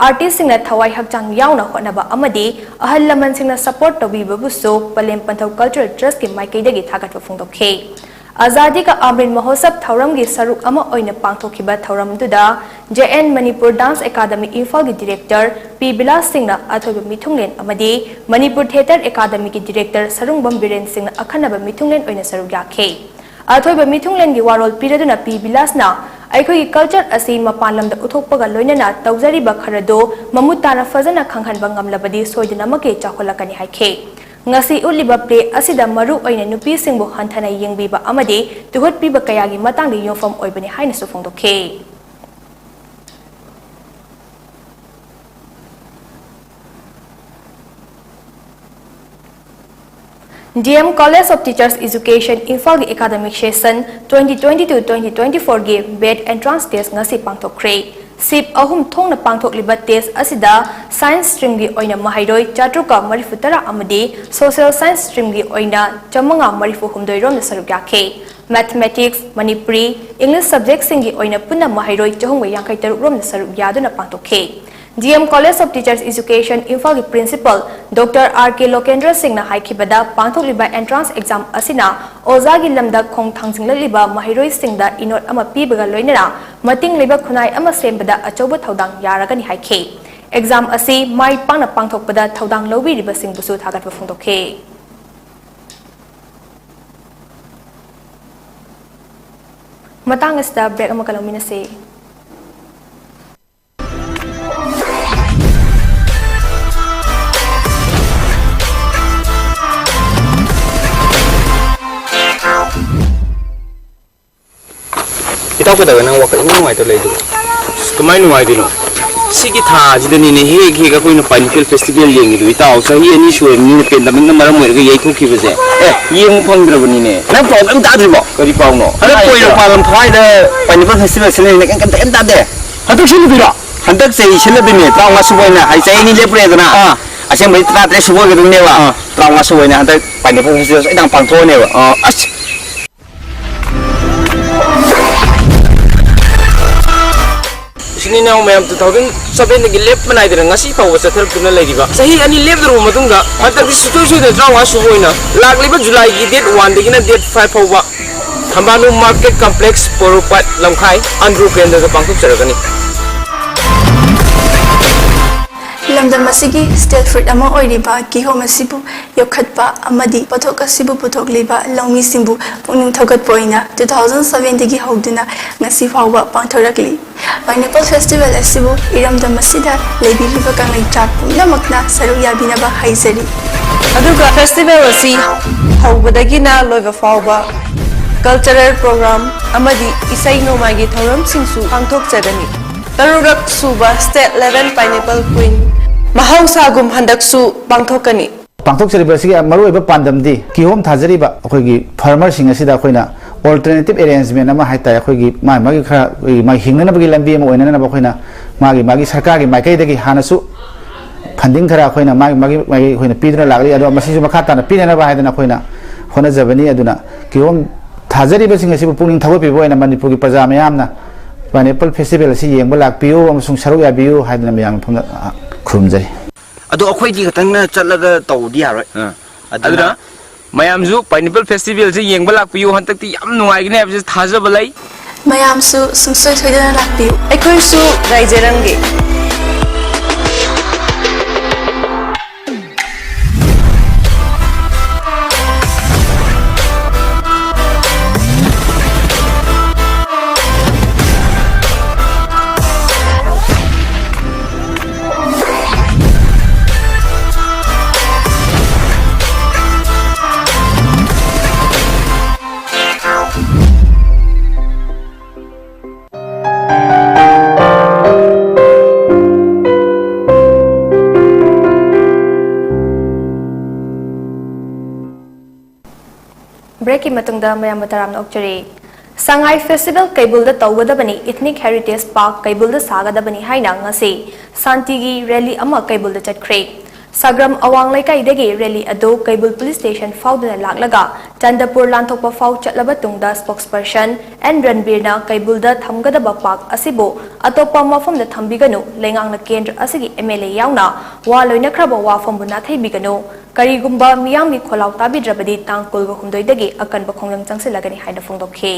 Artistꯁꯤꯡꯅ ꯊꯋꯥꯏ ꯍꯛꯆꯥꯡ ꯌꯥꯎꯅ ꯍꯣꯠꯅꯕ ꯑꯃꯗꯤ ꯑꯍꯜ ꯂꯃꯟꯁꯤꯡꯅ support ꯇꯧꯕꯤꯕꯕꯨꯁꯨ ꯄꯂꯦꯝ ꯄꯟꯊꯧ Cultural Trustꯀꯤ ꯃꯥꯏꯀꯩꯗꯒꯤ ꯊꯥꯒꯠꯄ ꯐꯣꯡꯗꯣꯛꯈꯤ꯫ ꯑꯖꯥꯗꯤ ꯀꯥ ꯑꯃ꯭ꯔꯤꯠ ꯃꯍꯣꯠꯁꯕ ꯊꯧꯔꯝꯒꯤ ꯁꯔꯨꯛ ꯑꯃ ꯑꯣꯏꯅ ꯄꯥꯡꯊꯣꯛꯈꯤꯕ ꯊꯧꯔꯝꯗꯨꯗ J N Manipur Dance Academy ꯏꯝꯐꯥꯜꯒꯤ director ꯄꯤ ꯕꯤꯂꯥꯁ ꯁꯤꯡꯅ ꯑꯊꯣꯏꯕ ꯃꯤꯊꯨꯡꯂꯦꯟ ꯑꯃꯗꯤ Manipur Theatre Academyꯒꯤ director Sarungbam Biren ꯁꯤꯡꯅ ꯑꯈꯟꯅꯕ ꯃꯤꯊꯨꯡꯂꯦꯟ ꯑꯣꯏꯅ ꯁꯔꯨꯛ ꯌꯥꯈꯤ꯫ ꯑꯊꯣꯏꯕ ꯃꯤꯊꯨꯡꯂꯦꯟꯒꯤ ꯋꯥꯔꯣꯜ ꯄꯤꯔꯗꯨꯅ ꯄꯤ ꯕꯤꯂꯥꯁꯅ ꯑꯩꯈꯣꯏꯒꯤ culture ꯑꯁꯤ ꯃꯄꯥꯟ ꯂꯝꯗ ꯎꯠꯊꯣꯛꯄꯒ ꯂꯣꯏꯅꯅ ꯇꯧꯖꯔꯤꯕ ꯈꯔꯗꯨ ꯃꯃꯨꯠ ꯇꯥꯅ ꯐꯖꯅ ꯈꯪꯍꯟꯕ ꯉꯝꯂꯕꯗꯤ ꯁꯣꯏꯗꯅꯃꯛꯀꯤ ꯆꯥꯎꯈꯠꯂꯛꯀꯅꯤ ꯍꯥꯏꯈꯤ꯫ ꯉꯁꯤ ꯎꯠꯂꯤꯕ play ꯑꯁꯤꯗ ꯃꯔꯨ ꯑꯣꯏꯅ ꯅꯨꯄꯤꯁꯤꯡꯕꯨ ꯍꯟꯊꯅ ꯌꯦꯡꯕꯤꯕ ꯑꯃꯗꯤ ꯇꯨꯍꯠꯄꯤꯕ ꯀꯌꯥꯒꯤ ꯃꯇꯥꯡꯗ ꯌꯨꯝꯐꯝ ꯑꯣꯏꯕꯅꯤ ꯍꯥꯏꯅꯁꯨ ꯐꯣꯡꯗꯣꯛꯈꯤ꯫ D M College of Teachers Education ꯏꯝꯐꯥꯜꯒꯤ academic session twenty twenty-two twenty twenty-fourꯒꯤ BET entrance test ꯉꯁꯤ ꯄꯥꯡꯊꯣꯛꯈ꯭ꯔꯦ꯫ Shift ꯑꯍꯨꯝ ꯊꯣꯛꯅ ꯄꯥꯡꯊꯣꯛꯂꯤꯕ test ꯑꯁꯤꯗ science streamꯒꯤ ꯑꯣꯏꯅ ꯃꯍꯩꯔꯣꯏ ꯆꯥꯇ꯭ꯔꯨꯛꯀ ꯃꯔꯤꯐꯨ ꯇꯔꯥ ꯑꯃꯗꯤ social science streamꯒꯤ ꯑꯣꯏꯅ ꯆꯥꯃꯉꯥ ꯃꯔꯤꯐꯨ ꯍꯨꯝꯗꯣꯏ ꯔꯣꯝꯅ ꯁꯔꯨꯛ ꯌꯥꯈꯤ꯫ Mathematics, ꯃꯅꯤꯄꯨꯔꯤ, English subjectꯁꯤꯡꯒꯤ ꯑꯣꯏꯅ ꯄꯨꯟꯅ ꯃꯍꯩꯔꯣꯏ ꯆꯍꯨꯝꯒ ꯌꯥꯡꯈꯩ ꯇꯔꯨꯛ ꯔꯣꯝꯅ ꯁꯔꯨꯛ ꯌꯥꯗꯨꯅ ꯄꯥꯡꯊꯣꯛꯈꯤ꯫ D M College of Teachers Education ꯏꯝꯐꯥꯜꯒꯤ principal Doctor R K ꯂꯣꯀꯦꯟꯗ꯭ꯔ ꯁꯤꯡꯅ ꯍꯥꯏꯈꯤꯕꯗ, ꯄꯥꯡꯊꯣꯛꯂꯤꯕ entrance exam ꯑꯁꯤꯅ ꯑꯣꯖꯥꯒꯤ ꯂꯝꯗ ꯈꯣꯡ ꯊꯥꯡꯖꯤꯡꯂꯛꯂꯤꯕ ꯃꯍꯩꯔꯣꯏꯁꯤꯡꯗ ꯏꯅꯣꯠ ꯑꯃ ꯄꯤꯕꯒ ꯂꯣꯏꯅꯅ ꯃꯇꯤꯡ ꯂꯩꯕ ꯈꯨꯟꯅꯥꯏ ꯑꯃ ꯁꯦꯝꯕꯗ ꯑꯆꯧꯕ ꯊꯧꯗꯥꯡ ꯌꯥꯔꯒꯅꯤ ꯍꯥꯏꯈꯤ꯫ Exam ꯑꯁꯤ ꯃꯥꯏ ꯄꯥꯛꯅ ꯄꯥꯡꯊꯣꯛꯄꯗ ꯊꯧꯗꯥꯡ ꯂꯧꯕꯤꯔꯤꯕꯁꯤꯡꯕꯨꯁꯨ ꯊꯥꯒꯠꯄ ꯐꯣꯡꯗꯣꯛꯈꯤ꯫ ꯃꯇꯥꯡ ꯑꯁꯤꯗ break ꯑꯃꯒ ꯂꯧꯃꯤꯟꯅꯁꯤ꯫ ꯏꯇꯥꯎ, ꯀꯩꯗꯧꯔꯦ? ꯅꯪ ꯋꯥꯈꯜ ꯏꯅꯨꯡ ꯅꯨꯡꯉꯥꯏꯇ ꯂꯩꯗꯨꯕꯣ? ꯑꯁ, ꯀꯃꯥꯏ ꯅꯨꯡꯉꯥꯏꯗꯣꯏꯅꯣ? ꯁꯤꯒꯤ ꯊꯥꯁꯤꯗꯅꯤꯅꯦ ꯍꯦꯛ ꯍꯦꯛ ꯑꯩꯈꯣꯏꯅ Pineapple Festival ꯌꯦꯡꯉꯤꯗꯣ, ꯏꯇꯥꯎ꯫ ꯆꯍꯤ ꯑꯅꯤ ꯁꯨꯔꯕꯅꯤꯅ pandemic ꯅ ꯃꯔꯝ ꯑꯣꯏꯔꯒ ꯌꯩꯊꯣꯛꯈꯤꯕꯁꯦ꯫ ꯑꯦ, ꯌꯦꯡꯕ ꯐꯪꯗ꯭ꯔꯕꯅꯤꯅꯦ꯫ ꯅꯪ ꯄꯥꯎ ꯑꯝꯇ ꯇꯥꯗ꯭ꯔꯤꯕꯣ? ꯀꯔꯤ ꯄꯥꯎꯅꯣ? ꯍꯟꯗꯛ ꯀꯣꯏꯔ ꯄꯥꯂꯝ ꯊꯋꯥꯏꯗ Pineapple Festival ꯁꯤꯟꯅꯔꯤꯅꯦ, ꯀꯩꯝ, ꯀꯩꯝ, ꯀꯩꯝ ꯇꯥꯗꯦ꯫ ꯍꯟꯗꯛ ꯁꯤꯟꯅꯗꯣꯏꯔꯣ? ꯍꯟꯗꯛ ꯆꯍꯤ ꯁꯤꯟꯅꯗꯣꯏꯅꯦ, ꯇꯔꯥꯃꯉꯥ ꯁꯨꯕ ꯑꯣꯏꯅ꯫ ꯍꯥꯏ, ꯆꯍꯤ ꯑꯅꯤ ꯂꯦꯞꯄꯨꯔꯦꯗꯅ꯫ ꯑꯥ꯫ ꯑꯁꯦꯡꯕꯗꯤ ꯇꯔꯥꯇꯔꯦꯠ ꯁꯨꯕ ꯑꯣꯏꯒꯗꯕꯅꯦꯕ꯫ ꯑꯥ꯫ ꯇꯔꯥꯃꯉꯥ ꯁꯨꯕ ꯑꯣꯏꯅ ꯍꯟꯗꯛ Pineapple Festival ꯁꯣꯏꯗꯅ ꯄꯥꯡꯊꯣꯛꯑꯅꯦꯕ꯫ ꯑꯥ, ꯑꯁ꯫ ꯏꯆꯤꯟ ꯏꯅꯥꯎ ꯃꯌꯥꯝ, two thousand seven ꯗꯒꯤ ꯂꯦꯞꯄ ꯅꯥꯏꯗꯅ ꯉꯁꯤ ꯐꯥꯎꯕ ꯆꯠꯊꯔꯛꯇꯨꯅ ꯂꯩꯔꯤꯕ, ꯆꯍꯤ ꯑꯅꯤ ꯂꯦꯞꯂꯨꯔꯕ ꯃꯇꯨꯡꯗ ꯍꯟꯗꯛꯇꯤ ꯁꯨꯡꯁꯣꯏ ꯁꯣꯏꯗꯅ ꯇꯔꯥꯃꯉꯥ ꯁꯨꯕ ꯑꯣꯏꯅ ꯂꯥꯛꯂꯤꯕ July ꯒꯤ date one ꯗꯒꯤꯅ date five ꯐꯥꯎꯕ ꯊꯝꯕꯥꯂꯨ Market Complex, ꯄꯣꯔꯣꯝꯄꯥꯠ, ꯂꯝꯈꯥꯏ, ꯑꯟꯗ꯭ꯔꯣ ꯀꯦꯟꯗ꯭ꯔꯗ ꯄꯥꯡꯊꯣꯛꯆꯔꯒꯅꯤ꯫ ꯂꯝꯗꯝ ꯑꯁꯤꯒꯤ staple fruit ꯑꯃ ꯑꯣꯏꯔꯤꯕ ꯀꯤꯍꯣꯝ ꯑꯁꯤꯕꯨ ꯌꯣꯛꯈꯠꯄ ꯑꯃꯗꯤ ꯄꯣꯠꯊꯣꯛ ꯑꯁꯤꯕꯨ ꯄꯨꯊꯣꯛꯂꯤꯕ ꯂꯧꯃꯤꯁꯤꯡꯕꯨ ꯄꯨꯛꯅꯤꯡ ꯊꯧꯒꯠꯄ ꯑꯣꯏꯅ two thousand seven ꯗꯒꯤ ꯍꯧꯗꯨꯅ ꯉꯁꯤ ꯐꯥꯎꯕ ꯄꯥꯡꯊꯣꯔꯛꯂꯤ꯫ Pineapple Festival ꯑꯁꯤꯕꯨ ꯏꯔꯝꯗꯝ ꯑꯁꯤꯗ ꯂꯩꯕꯤꯔꯤꯕ ꯀꯪꯂꯩꯆꯥ ꯄꯨꯝꯅꯃꯛꯅ ꯁꯔꯨꯛ ꯌꯥꯕꯤꯅꯕ ꯍꯥꯏꯖꯔꯤ꯫ ꯑꯗꯨꯒ festival ꯑꯁꯤ ꯍꯧꯕꯗꯒꯤꯅ ꯂꯣꯏꯕ ꯐꯥꯎꯕ cultural program ꯑꯃꯗꯤ ꯏꯁꯩ ꯅꯣꯡꯃꯥꯏꯒꯤ ꯊꯧꯔꯝꯁꯤꯡꯁꯨ ꯄꯥꯡꯊꯣꯛꯆꯒꯅꯤ꯫ ꯇꯔꯨꯛꯔꯛ ꯁꯨꯕ State Level Pineapple Queen ꯃꯍꯧꯁꯥꯒꯨꯝ ꯍꯟꯗꯛꯁꯨ ꯄꯥꯡꯊꯣꯛꯀꯅꯤ꯫ ꯄꯥꯡꯊꯣꯛꯆꯔꯤꯕ ꯑꯁꯤꯒꯤ ꯃꯔꯨꯑꯣꯏꯕ ꯄꯥꯟꯗꯝꯗꯤ ꯀꯤꯍꯣꯝ ꯊꯥꯖꯔꯤꯕ ꯑꯩꯈꯣꯏꯒꯤ farmer ꯁꯤꯡ ꯑꯁꯤꯗ ꯑꯩꯈꯣꯏꯅ alternative arrangement ꯑꯃ ꯍꯥꯏꯇꯥꯔꯦ, ꯑꯩꯈꯣꯏꯒꯤ ꯃꯥꯒꯤ ꯃꯥꯒꯤ ꯈꯔ ꯑꯩꯈꯣꯏꯒꯤ ꯃꯥꯒꯤ ꯍꯤꯡꯅꯅꯕꯒꯤ ꯂꯝꯕꯤ ꯑꯃ ꯑꯣꯏꯅꯅꯕ ꯑꯩꯈꯣꯏꯅ ꯃꯥꯒꯤ ꯃꯥꯒꯤ ꯁꯔꯀꯥꯔꯒꯤ ꯃꯥꯏꯀꯩꯗꯒꯤ ꯍꯥꯟꯅꯁꯨ funding ꯈꯔ ꯑꯩꯈꯣꯏꯅ ꯃꯥꯒꯤ ꯃꯥꯒꯤ ꯃꯥꯒꯤ ꯑꯩꯈꯣꯏꯅ ꯄꯤꯗꯨꯅ ꯂꯥꯛꯂꯤ꯫ ꯑꯗꯣ ꯃꯁꯤꯁꯨ ꯃꯈꯥ ꯇꯥꯅ ꯄꯤꯅꯅꯕ ꯍꯥꯏꯗꯅ ꯑꯩꯈꯣꯏꯅ ꯍꯣꯠꯅꯖꯕꯅꯤ꯫ ꯑꯗꯨꯅ ꯀꯤꯍꯣꯝ ꯊꯥꯖꯔꯤꯕꯁꯤꯡ ꯑꯁꯤꯕꯨ ꯄꯨꯛꯅꯤꯡ ꯊꯧꯒꯠꯄꯤꯕ ꯑꯣꯏꯅ ꯃꯅꯤꯄꯨꯔꯒꯤ ꯄ꯭ꯔꯖꯥ ꯃꯌꯥꯝꯅ Pineapple Festival ꯑꯁꯤ ꯌꯦꯡꯕ ꯂꯥꯛꯄꯤꯌꯨ ꯑꯃꯁꯨꯡ ꯁꯔꯨꯛ ꯌꯥꯕꯤꯌꯨ ꯍꯥꯏꯗꯅ ꯃꯌꯥꯝ ꯃꯐꯝꯗ, ꯑ, ꯈꯨꯔꯨꯝꯖꯔꯤ꯫ ꯑꯗꯣ ꯑꯩꯈꯣꯏꯗꯤ ꯈꯛꯇꯪꯅ ꯆꯠꯂꯒ ꯇꯧꯕꯗꯤ ꯌꯥꯔꯣꯏ꯫ ꯑꯥ꯫ ꯑꯗꯨꯅ ꯑꯗꯨꯅ ꯃꯌꯥꯝꯁꯨ Pineapple Festival ꯁꯦ ꯌꯦꯡꯕ ꯂꯥꯛꯄꯤꯌꯨ꯫ ꯍꯟꯗꯛꯇꯤ ꯌꯥꯝ ꯅꯨꯡꯉꯥꯏꯒꯅꯤ ꯍꯥꯏꯕꯁꯤ ꯊꯥꯖꯕ ꯂꯩ꯫ ꯃꯌꯥꯝꯁꯨ ꯁꯨꯡꯁꯣꯏ ꯁꯣꯏꯗꯅ ꯂꯥꯛꯄꯤꯌꯨ꯫ ꯑꯩꯈꯣꯏꯁꯨ ꯉꯥꯏꯖꯔꯝꯒꯦ꯫ ꯕ꯭ꯔꯦꯛꯀꯤ ꯃꯇꯨꯡꯗ ꯃꯌꯥꯝꯕꯨ ꯇꯔꯥꯝꯅ ꯑꯣꯛꯆꯔꯤ꯫ ꯁꯉꯥꯏ ꯐꯦꯁꯇꯤꯚꯦꯜ ꯀꯩꯕꯨꯜꯗ ꯇꯧꯒꯗꯕꯅꯤ, ꯏꯊꯅꯤꯛ ꯍꯦꯔꯤꯇꯦꯖ ꯄꯥꯔꯛ ꯀꯩꯕꯨꯜꯗ ꯁꯥꯒꯗꯕꯅꯤ ꯍꯥꯏꯅ ꯉꯁꯤ ꯁꯥꯟꯇꯤꯒꯤ ꯔꯦꯂꯤ ꯑꯃ ꯀꯩꯕꯨꯜꯗ ꯆꯠꯈ꯭ꯔꯦ꯫ ꯁꯒ꯭ꯔꯝ ꯑꯋꯥꯡ ꯂꯩꯀꯥꯏꯗꯒꯤ ꯔꯦꯂꯤ ꯑꯗꯨ ꯀꯩꯕꯨꯜ ꯄꯨꯂꯤꯁ ꯁ꯭ꯇꯦꯁꯟ ꯐꯥꯎꯗꯨꯅ ꯂꯥꯛꯂꯒ ꯆꯟꯗꯄꯨꯔ ꯂꯥꯟꯊꯣꯛꯄ ꯐꯥꯎ ꯆꯠꯂꯕ ꯇꯨꯡꯗ ꯁ꯭ꯄꯣꯛꯁꯄꯔꯁꯟ ꯑꯦꯟ ꯔꯟꯕꯤꯔꯅ ꯀꯩꯕꯨꯜꯗ ꯊꯝꯒꯗꯕ ꯄꯥꯔꯛ ꯑꯁꯤꯕꯨ ꯑꯇꯣꯞꯄ ꯃꯐꯝꯗ ꯊꯝꯕꯤꯒꯅꯨ, ꯂꯩꯉꯥꯛꯅ ꯀꯦꯟꯗ꯭ꯔ ꯑꯁꯤꯒꯤ ꯑꯦꯝ ꯑꯦꯜ ꯑꯦ ꯌꯥꯎꯅ ꯋꯥ ꯂꯣꯏꯅꯈ꯭ꯔꯕ ꯋꯥꯐꯝꯕꯨ ꯅꯥꯊꯩꯕꯤꯒꯅꯨ, ꯀꯔꯤꯒꯨꯝꯕ ꯃꯤꯌꯥꯝꯒꯤ ꯈꯣꯜꯂꯥꯎ ꯇꯥꯕꯤꯗ꯭ꯔꯕꯗꯤ ꯇꯥꯡ ꯀꯨꯟꯒꯍꯨꯝꯗꯣꯏꯗꯒꯤ ꯑꯀꯟꯕ ꯈꯣꯡꯖꯪ ꯆꯪꯁꯤꯜꯂꯒꯅꯤ ꯍꯥꯏꯅ ꯐꯣꯡꯗꯣꯛꯈꯤ꯫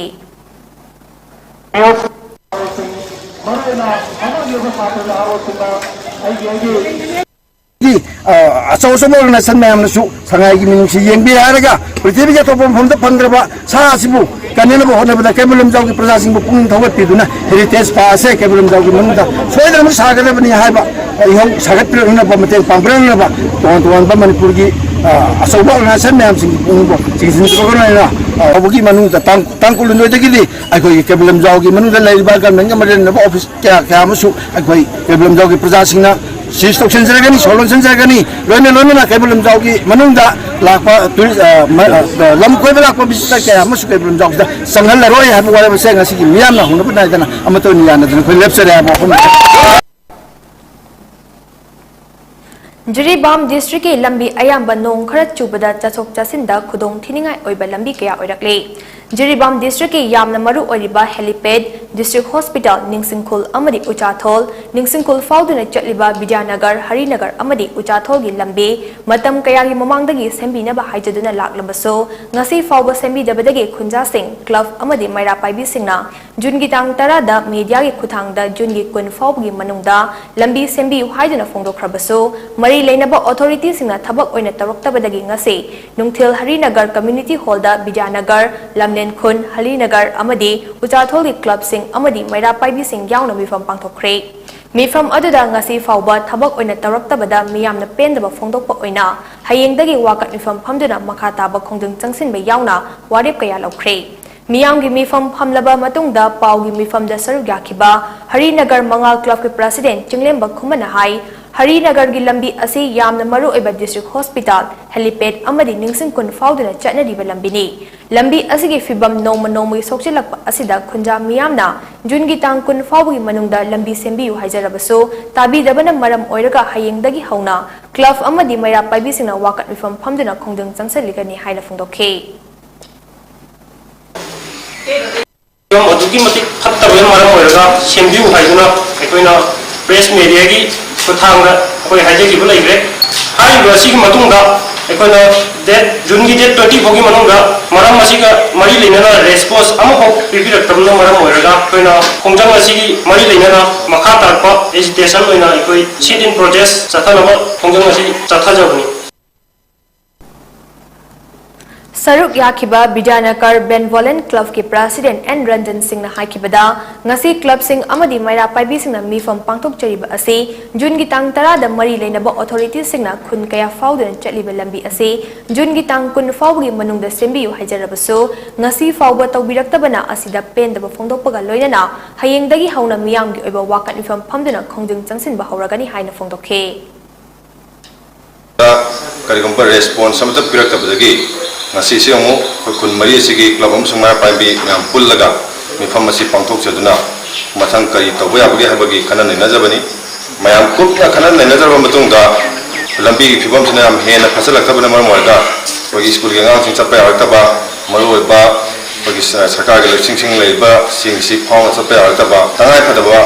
ꯑ, ꯑꯆꯧ ꯑꯆꯧꯕ ꯑꯣꯔꯒꯅꯥꯏꯖꯦꯁꯟ ꯃꯌꯥꯝꯅꯁꯨ ꯁꯉꯥꯏꯒꯤ ꯃꯤꯅꯨꯡꯁꯤ ꯌꯦꯡꯕꯤꯔꯦ ꯍꯥꯏꯔꯒ ꯄ꯭ꯔꯤꯊꯤꯕꯤꯒꯤ ꯑꯇꯣꯞꯄ ꯃꯐꯝꯗ ꯐꯪꯗ꯭ꯔꯕ ꯁꯥ ꯑꯁꯤꯕꯨ ꯀꯟꯅꯅꯕ ꯍꯣꯠꯅꯕꯗ ꯀꯩꯕꯨꯜ ꯂꯝꯖꯥꯎꯒꯤ ꯄ꯭ꯔꯖꯥꯁꯤꯡꯕꯨ ꯄꯨꯛꯅꯤꯡ ꯊꯧꯒꯠꯄꯤꯗꯨꯅ ꯍꯦꯔꯤꯇꯦꯖ ꯄꯥꯔꯛ ꯑꯁꯦ ꯀꯩꯕꯨꯜ ꯂꯝꯖꯥꯎꯒꯤ ꯃꯅꯨꯡꯗ ꯁꯣꯏꯗꯅꯃꯛ ꯁꯥꯒꯗꯕꯅꯤ ꯍꯥꯏꯕ ꯏꯍꯧ ꯁꯥꯒꯠꯄꯤꯔꯛꯅꯕ, ꯃꯇꯦꯡ ꯄꯥꯡꯕꯤꯔꯛꯅꯕ ꯇꯣꯉꯥꯟ ꯇꯣꯉꯥꯟꯕ ꯃꯅꯤꯄꯨꯔꯒꯤ, ꯑ, ꯑꯆꯧꯕ ꯑꯣꯔꯒꯅꯥꯏꯖꯦꯁꯟ ꯃꯌꯥꯝꯁꯤꯡꯒꯤ ꯄꯨꯛꯅꯤꯡꯕꯨ ꯆꯤꯡꯁꯤꯟꯖꯕꯒ ꯂꯣꯏꯅꯅ, ꯑ, ꯍꯧꯕꯒꯤ ꯃꯅꯨꯡꯗ ꯇꯥꯡ, ꯇꯥꯡ ꯀꯨꯟꯍꯨꯝꯗꯣꯏꯗꯒꯤꯗꯤ ꯑꯩꯈꯣꯏꯒꯤ ꯀꯩꯕꯨꯜ ꯂꯝꯖꯥꯎꯒꯤ ꯃꯅꯨꯡꯗ ꯂꯩꯔꯤꯕ ꯒꯃꯦꯟꯒ ꯃꯔꯤ ꯂꯩꯅꯕ ꯑꯣꯐꯤꯁ ꯀꯌꯥ ꯀꯌꯥ ꯑꯃꯁꯨ ꯑꯩꯈꯣꯏ ꯀꯩꯕꯨꯜ ꯂꯝꯖꯥꯎꯒꯤ ꯄ꯭ꯔꯖꯥꯁꯤꯡꯅ ꯁꯤꯖ ꯇꯧꯁꯤꯟꯖꯔꯒꯅꯤ, ꯁꯣ ꯂꯣꯟꯁꯤꯟꯖꯔꯒꯅꯤ꯫ ꯂꯣꯏꯅ ꯂꯣꯏꯅꯅ ꯀꯩꯕꯨꯜ ꯂꯝꯖꯥꯎꯒꯤ ꯃꯅꯨꯡꯗ ꯂꯥꯛꯄ ꯇꯨꯔꯤꯁ, ꯑ, ꯃ-, ꯑ, ꯂꯝ ꯀꯣꯏꯕ ꯂꯥꯛꯄ ꯚꯤꯖꯤꯇꯔ ꯀꯌꯥ ꯑꯃꯁꯨ ꯀꯩꯕꯨꯜ ꯂꯝꯖꯥꯎꯁꯤꯗ ꯆꯪꯍꯜꯂꯔꯣꯏ ꯍꯥꯏꯕ ꯋꯥꯔꯦꯞ ꯑꯁꯦ ꯉꯁꯤꯒꯤ ꯃꯤꯌꯥꯝꯅ ꯍꯧꯅꯕ ꯅꯥꯏꯗꯅ ꯑꯃꯠꯇ ꯑꯣꯏꯅ ꯌꯥꯅꯗꯅ ꯑꯩꯈꯣꯏ ꯂꯦꯞꯆꯔꯦ ꯍꯥꯏꯕ ꯋꯥꯐꯝ ꯑꯁꯤ꯫ ꯖꯤꯔꯤꯕꯥꯝ ꯗꯤꯁꯇ꯭ꯔꯤꯛꯀꯤ ꯂꯝꯕꯤ ꯑꯌꯥꯝꯕ ꯅꯣꯡ ꯈꯔ ꯆꯨꯕꯗ ꯆꯠꯊꯣꯛ ꯆꯠꯁꯤꯟꯗ ꯈꯨꯗꯣꯡ ꯊꯤꯅꯤꯡꯉꯥꯏ ꯑꯣꯏꯕ ꯂꯝꯕꯤ ꯀꯌꯥ ꯑꯣꯏꯔꯛꯂꯤ꯫ ꯖꯤꯔꯤꯕꯥꯝ ꯗꯤꯁꯇ꯭ꯔꯤꯛꯀꯤ ꯌꯥꯝꯅ ꯃꯔꯨ ꯑꯣꯏꯔꯤꯕ ꯍꯦꯂꯤꯄꯦꯗ, ꯗꯤꯁꯇ꯭ꯔꯤꯛ ꯍꯣꯁꯄꯤꯇꯥꯜ, ꯅꯤꯡꯁꯤꯡꯈꯨꯜ ꯑꯃꯗꯤ ꯎꯆꯥꯊꯣꯜ, ꯅꯤꯡꯁꯤꯡꯈꯨꯜ ꯐꯥꯎꯗꯨꯅ ꯆꯠꯂꯤꯕ ꯕꯤꯗ꯭ꯌꯥꯅꯒꯔ, ꯍꯔꯤꯅꯒꯔ ꯑꯃꯗꯤ ꯎꯆꯥꯊꯣꯜꯒꯤ ꯂꯝꯕꯤ ꯃꯇꯝ ꯀꯌꯥꯒꯤ ꯃꯃꯥꯡꯗꯒꯤ ꯁꯦꯝꯕꯤꯅꯕ ꯍꯥꯏꯖꯗꯨꯅ ꯂꯥꯛꯂꯕꯁꯨ, ꯉꯁꯤ ꯐꯥꯎꯕ ꯁꯦꯝꯕꯤꯗꯕꯗꯒꯤ ꯈꯨꯟꯖꯥꯁꯤꯡ, ꯀ꯭ꯂꯕ ꯑꯃꯗꯤ ꯃꯩꯔꯥ ꯄꯥꯏꯕꯤꯁꯤꯡꯅ ꯖꯨꯟꯒꯤ ꯇꯥꯡ ꯇꯔꯥꯗ ꯃꯦꯗꯤꯌꯥꯒꯤ ꯈꯨꯠꯊꯥꯡꯗ ꯖꯨꯟꯒꯤ ꯀꯨꯟ ꯐꯥꯎꯕꯒꯤ ꯃꯅꯨꯡꯗ ꯂꯝꯕꯤ ꯁꯦꯝꯕꯤꯌꯨ ꯍꯥꯏꯗꯨꯅ ꯐꯣꯡꯗꯣꯛꯈ꯭ꯔꯕꯁꯨ, ꯃꯔꯤ ꯂꯩꯅꯕ ꯑꯣꯊꯣꯔꯤꯇꯤꯁꯤꯡꯅ ꯊꯕꯛ ꯑꯣꯏꯅ ꯇꯧꯔꯛꯇꯕꯗꯒꯤ ꯉꯁꯤ ꯅꯨꯡꯊꯤꯜ ꯍꯔꯤꯅꯒꯔ ꯀꯝꯃ꯭ꯌꯨꯅꯤꯇꯤ ꯍꯣꯜꯗ ꯕꯤꯗ꯭ꯌꯥꯅꯒꯔ, ꯂꯝꯂꯦꯟꯈꯨꯟ, ꯍꯔꯤꯅꯒꯔ ꯑꯃꯗꯤ ꯎꯆꯥꯊꯣꯜꯒꯤ ꯀ꯭ꯂꯕꯁꯤꯡ ꯑꯃꯗꯤ ꯃꯩꯔꯥ ꯄꯥꯏꯕꯤꯁꯤꯡ ꯌꯥꯎꯅ ꯃꯤꯐꯝ ꯄꯥꯡꯊꯣꯛꯈ꯭ꯔꯦ꯫ ꯃꯤꯐꯝ ꯑꯗꯨꯗ ꯉꯁꯤ ꯐꯥꯎꯕ ꯊꯕꯛ ꯑꯣꯏꯅ ꯇꯧꯔꯛꯇꯕꯗ ꯃꯤꯌꯥꯝꯅ ꯄꯦꯟꯗꯕ ꯐꯣꯡꯗꯣꯛꯄ ꯑꯣꯏꯅ ꯍꯌꯦꯡꯗꯒꯤ ꯋꯥꯀꯠ ꯃꯤꯐꯝ ꯐꯝꯗꯨꯅ ꯃꯈꯥ ꯇꯥꯕ ꯈꯣꯡꯖꯪ ꯆꯪꯁꯤꯟꯕ ꯌꯥꯎꯅ ꯋꯥꯔꯦꯞ ꯀꯌꯥ ꯂꯧꯈ꯭ꯔꯦ꯫ ꯃꯤꯌꯥꯝꯒꯤ ꯃꯤꯐꯝ ꯐꯝꯂꯕ ꯃꯇꯨꯡꯗ ꯄꯥꯎꯒꯤ ꯃꯤꯐꯝꯗ ꯁꯔꯨꯛ ꯌꯥꯈꯤꯕ ꯍꯔꯤꯅꯒꯔ ꯃꯉꯥꯜ ꯀ꯭ꯂꯕꯀꯤ ꯄ꯭ꯔꯁꯤꯗꯦꯟ ꯆꯤꯡꯂꯦꯝꯕ ꯈꯨꯃꯟꯅ ꯍꯥꯏ, ꯍꯔꯤꯅꯒꯔꯒꯤ ꯂꯝꯕꯤ ꯑꯁꯤ ꯌꯥꯝꯅ ꯃꯔꯨꯑꯣꯏꯕ district hospital, helipad ꯑꯃꯗꯤ ꯅꯤꯡꯁꯤꯡ ꯈꯨꯟ ꯐꯥꯎꯗꯨꯅ ꯆꯠꯅꯔꯤꯕ ꯂꯝꯕꯤꯅꯤ꯫ ꯂꯝꯕꯤ ꯑꯁꯤꯒꯤ ꯐꯤꯕꯝ ꯅꯣꯡꯃ ꯅꯣꯡꯃꯒꯤ ꯁꯣꯛꯆꯤꯜꯂꯛꯄ ꯑꯁꯤꯗ ꯈꯨꯟꯖꯥ ꯃꯤꯌꯥꯝꯅ ꯖꯨꯟꯒꯤ ꯇꯥꯡ ꯀꯨꯟ ꯐꯥꯎꯕꯒꯤ ꯃꯅꯨꯡꯗ ꯂꯝꯕꯤ ꯁꯦꯝꯕꯤꯌꯨ ꯍꯥꯏꯖꯔꯕꯁꯨ, ꯇꯥꯕꯤꯗꯕꯅ ꯃꯔꯝ ꯑꯣꯏꯔꯒ ꯍꯌꯦꯡꯗꯒꯤ ꯍꯧꯅ club ꯑꯃꯗꯤ ꯃꯩꯔꯥ ꯄꯥꯏꯕꯤꯁꯤꯡꯅ ꯋꯥꯀꯠ ꯃꯤꯐꯝ ꯐꯝꯗꯨꯅ ꯈꯣꯡꯖꯪ ꯆꯪꯁꯤꯜꯂꯒꯅꯤ ꯍꯥꯏꯅ ꯐꯣꯡꯗꯣꯛꯈꯤ꯫ ꯐꯤꯕꯝ ꯑꯗꯨꯛꯀꯤ ꯃꯇꯤꯛ ꯐꯠꯇꯕꯅ ꯃꯔꯝ ꯑꯣꯏꯔꯒ ꯁꯦꯝꯕꯤꯌꯨ ꯍꯥꯏꯗꯨꯅ ꯑꯩꯈꯣꯏꯅ press mediaꯒꯤ ꯈꯨꯠꯊꯥꯡꯗ ꯑꯩꯈꯣꯏ ꯍꯥꯏꯖꯈꯤꯕ ꯂꯩꯈ꯭ꯔꯦ꯫ ꯍꯥꯏꯔꯤꯕ ꯑꯁꯤꯒꯤ ꯃꯇꯨꯡꯗ ꯑꯩꯈꯣꯏꯅ date, ꯖꯨꯟꯒꯤ date twenty ꯐꯥꯎꯒꯤ ꯃꯅꯨꯡꯗ ꯃꯔꯝ ꯑꯁꯤꯒ ꯃꯔꯤ ꯂꯩꯅꯅ response ꯑꯃꯐꯥꯎ ꯄꯤꯕꯤꯔꯛꯇꯕꯅ ꯃꯔꯝ ꯑꯣꯏꯔꯒ ꯑꯩꯈꯣꯏꯅ ꯈꯣꯡꯖꯪ ꯑꯁꯤꯒꯤ ꯃꯔꯤ ꯂꯩꯅꯅ ꯃꯈꯥ ꯇꯥꯔꯛꯄ agitation ꯑꯣꯏꯅ ꯑꯩꯈꯣꯏ sit in protest ꯆꯠꯊꯅꯕ ꯈꯣꯡꯖꯪ ꯑꯁꯤ ꯆꯠꯊꯖꯕꯅꯤ꯫ ꯁꯔꯨꯛ ꯌꯥꯈꯤꯕ ꯕꯤꯗ꯭ꯌꯥꯅꯒꯔ Benevolent Clubꯀꯤ President ꯑꯦꯟ ꯔꯟꯖꯟ ꯁꯤꯡꯅ ꯍꯥꯏꯈꯤꯕꯗ, ꯉꯁꯤ clubꯁꯤꯡ ꯑꯃꯗꯤ ꯃꯩꯔꯥ ꯄꯥꯏꯕꯤꯁꯤꯡꯅ ꯃꯤꯐꯝ ꯄꯥꯡꯊꯣꯛꯆꯔꯤꯕ ꯑꯁꯤ ꯖꯨꯟꯒꯤ ꯇꯥꯡ ꯇꯔꯥꯗ ꯃꯔꯤ ꯂꯩꯅꯕ authorityꯁꯤꯡꯅ ꯈꯨꯟ ꯀꯌꯥ ꯐꯥꯎꯗꯨꯅ ꯆꯠꯂꯤꯕ ꯂꯝꯕꯤ ꯑꯁꯤ ꯖꯨꯟꯒꯤ ꯇꯥꯡ ꯀꯨꯟ ꯐꯥꯎꯕꯒꯤ ꯃꯅꯨꯡꯗ ꯁꯦꯝꯕꯤꯌꯨ ꯍꯥꯏꯖꯔꯕꯁꯨ, ꯉꯁꯤ ꯐꯥꯎꯕ ꯇꯧꯕꯤꯔꯛꯇꯕꯅ ꯑꯁꯤꯗ ꯄꯦꯟꯗꯕ ꯐꯣꯡꯗꯣꯛꯄꯒ ꯂꯣꯏꯅꯅ ꯍꯌꯦꯡꯗꯒꯤ ꯍꯧꯅ ꯃꯤꯌꯥꯝꯒꯤ ꯑꯣꯏꯕ ꯋꯥꯀꯠ ꯃꯤꯐꯝ ꯐꯝꯗꯨꯅ ꯈꯣꯡꯖꯪ ꯆꯪꯁꯤꯟꯕ ꯍꯧꯔꯒꯅꯤ ꯍꯥꯏꯅ ꯐꯣꯡꯗꯣꯛꯈꯤ꯫ ꯀꯔꯤꯒꯨꯝꯕ response ꯑꯃꯠꯇ ꯄꯤꯔꯛꯇꯕꯗꯒꯤ ꯉꯁꯤꯁꯦ ꯑꯃꯨꯛ ꯑꯩꯈꯣꯏ ꯈꯨꯟ ꯃꯔꯤ ꯑꯁꯤꯒꯤ club ꯑꯃꯁꯨꯡ ꯃꯩꯔꯥ ꯄꯥꯏꯕꯤ ꯃꯌꯥꯝ ꯄꯨꯜꯂꯒ ꯃꯤꯐꯝ ꯑꯁꯤ ꯄꯥꯡꯊꯣꯛꯆꯗꯨꯅ ꯃꯊꯪ ꯀꯔꯤ ꯇꯧꯕ ꯌꯥꯕꯒꯦ ꯍꯥꯏꯕꯒꯤ ꯈꯟꯅ ꯅꯩꯅꯖꯕꯅꯤ꯫ ꯃꯌꯥꯝ ꯀꯨꯞꯅ ꯈꯟꯅ ꯅꯩꯅꯖꯔꯕ ꯃꯇꯨꯡꯗ ꯂꯝꯕꯤꯒꯤ ꯐꯤꯕꯝꯁꯤꯅ ꯌꯥꯝ ꯍꯦꯟꯅ ꯐꯠꯆꯜꯂꯛꯇꯕꯅ ꯃꯔꯝ ꯑꯣꯏꯔꯒ ꯑꯩꯈꯣꯏꯒꯤ ꯁ꯭ꯀꯨꯜꯒꯤ ꯑꯉꯥꯡꯁꯤꯡ ꯆꯠꯄ ꯌꯥꯔꯛꯇꯕ, ꯃꯔꯨꯑꯣꯏꯕ ꯑꯩꯈꯣꯏꯒꯤ ꯁ-, ꯁꯔꯀꯥꯔꯒꯤ ꯂꯨꯆꯤꯡꯁꯤꯡ ꯂꯩꯔꯤꯕ ꯁꯤꯡꯁꯤ ꯐꯥꯎꯅ ꯆꯠꯄ ꯌꯥꯔꯛꯇꯕ, ꯇꯉꯥꯏꯐꯗꯕ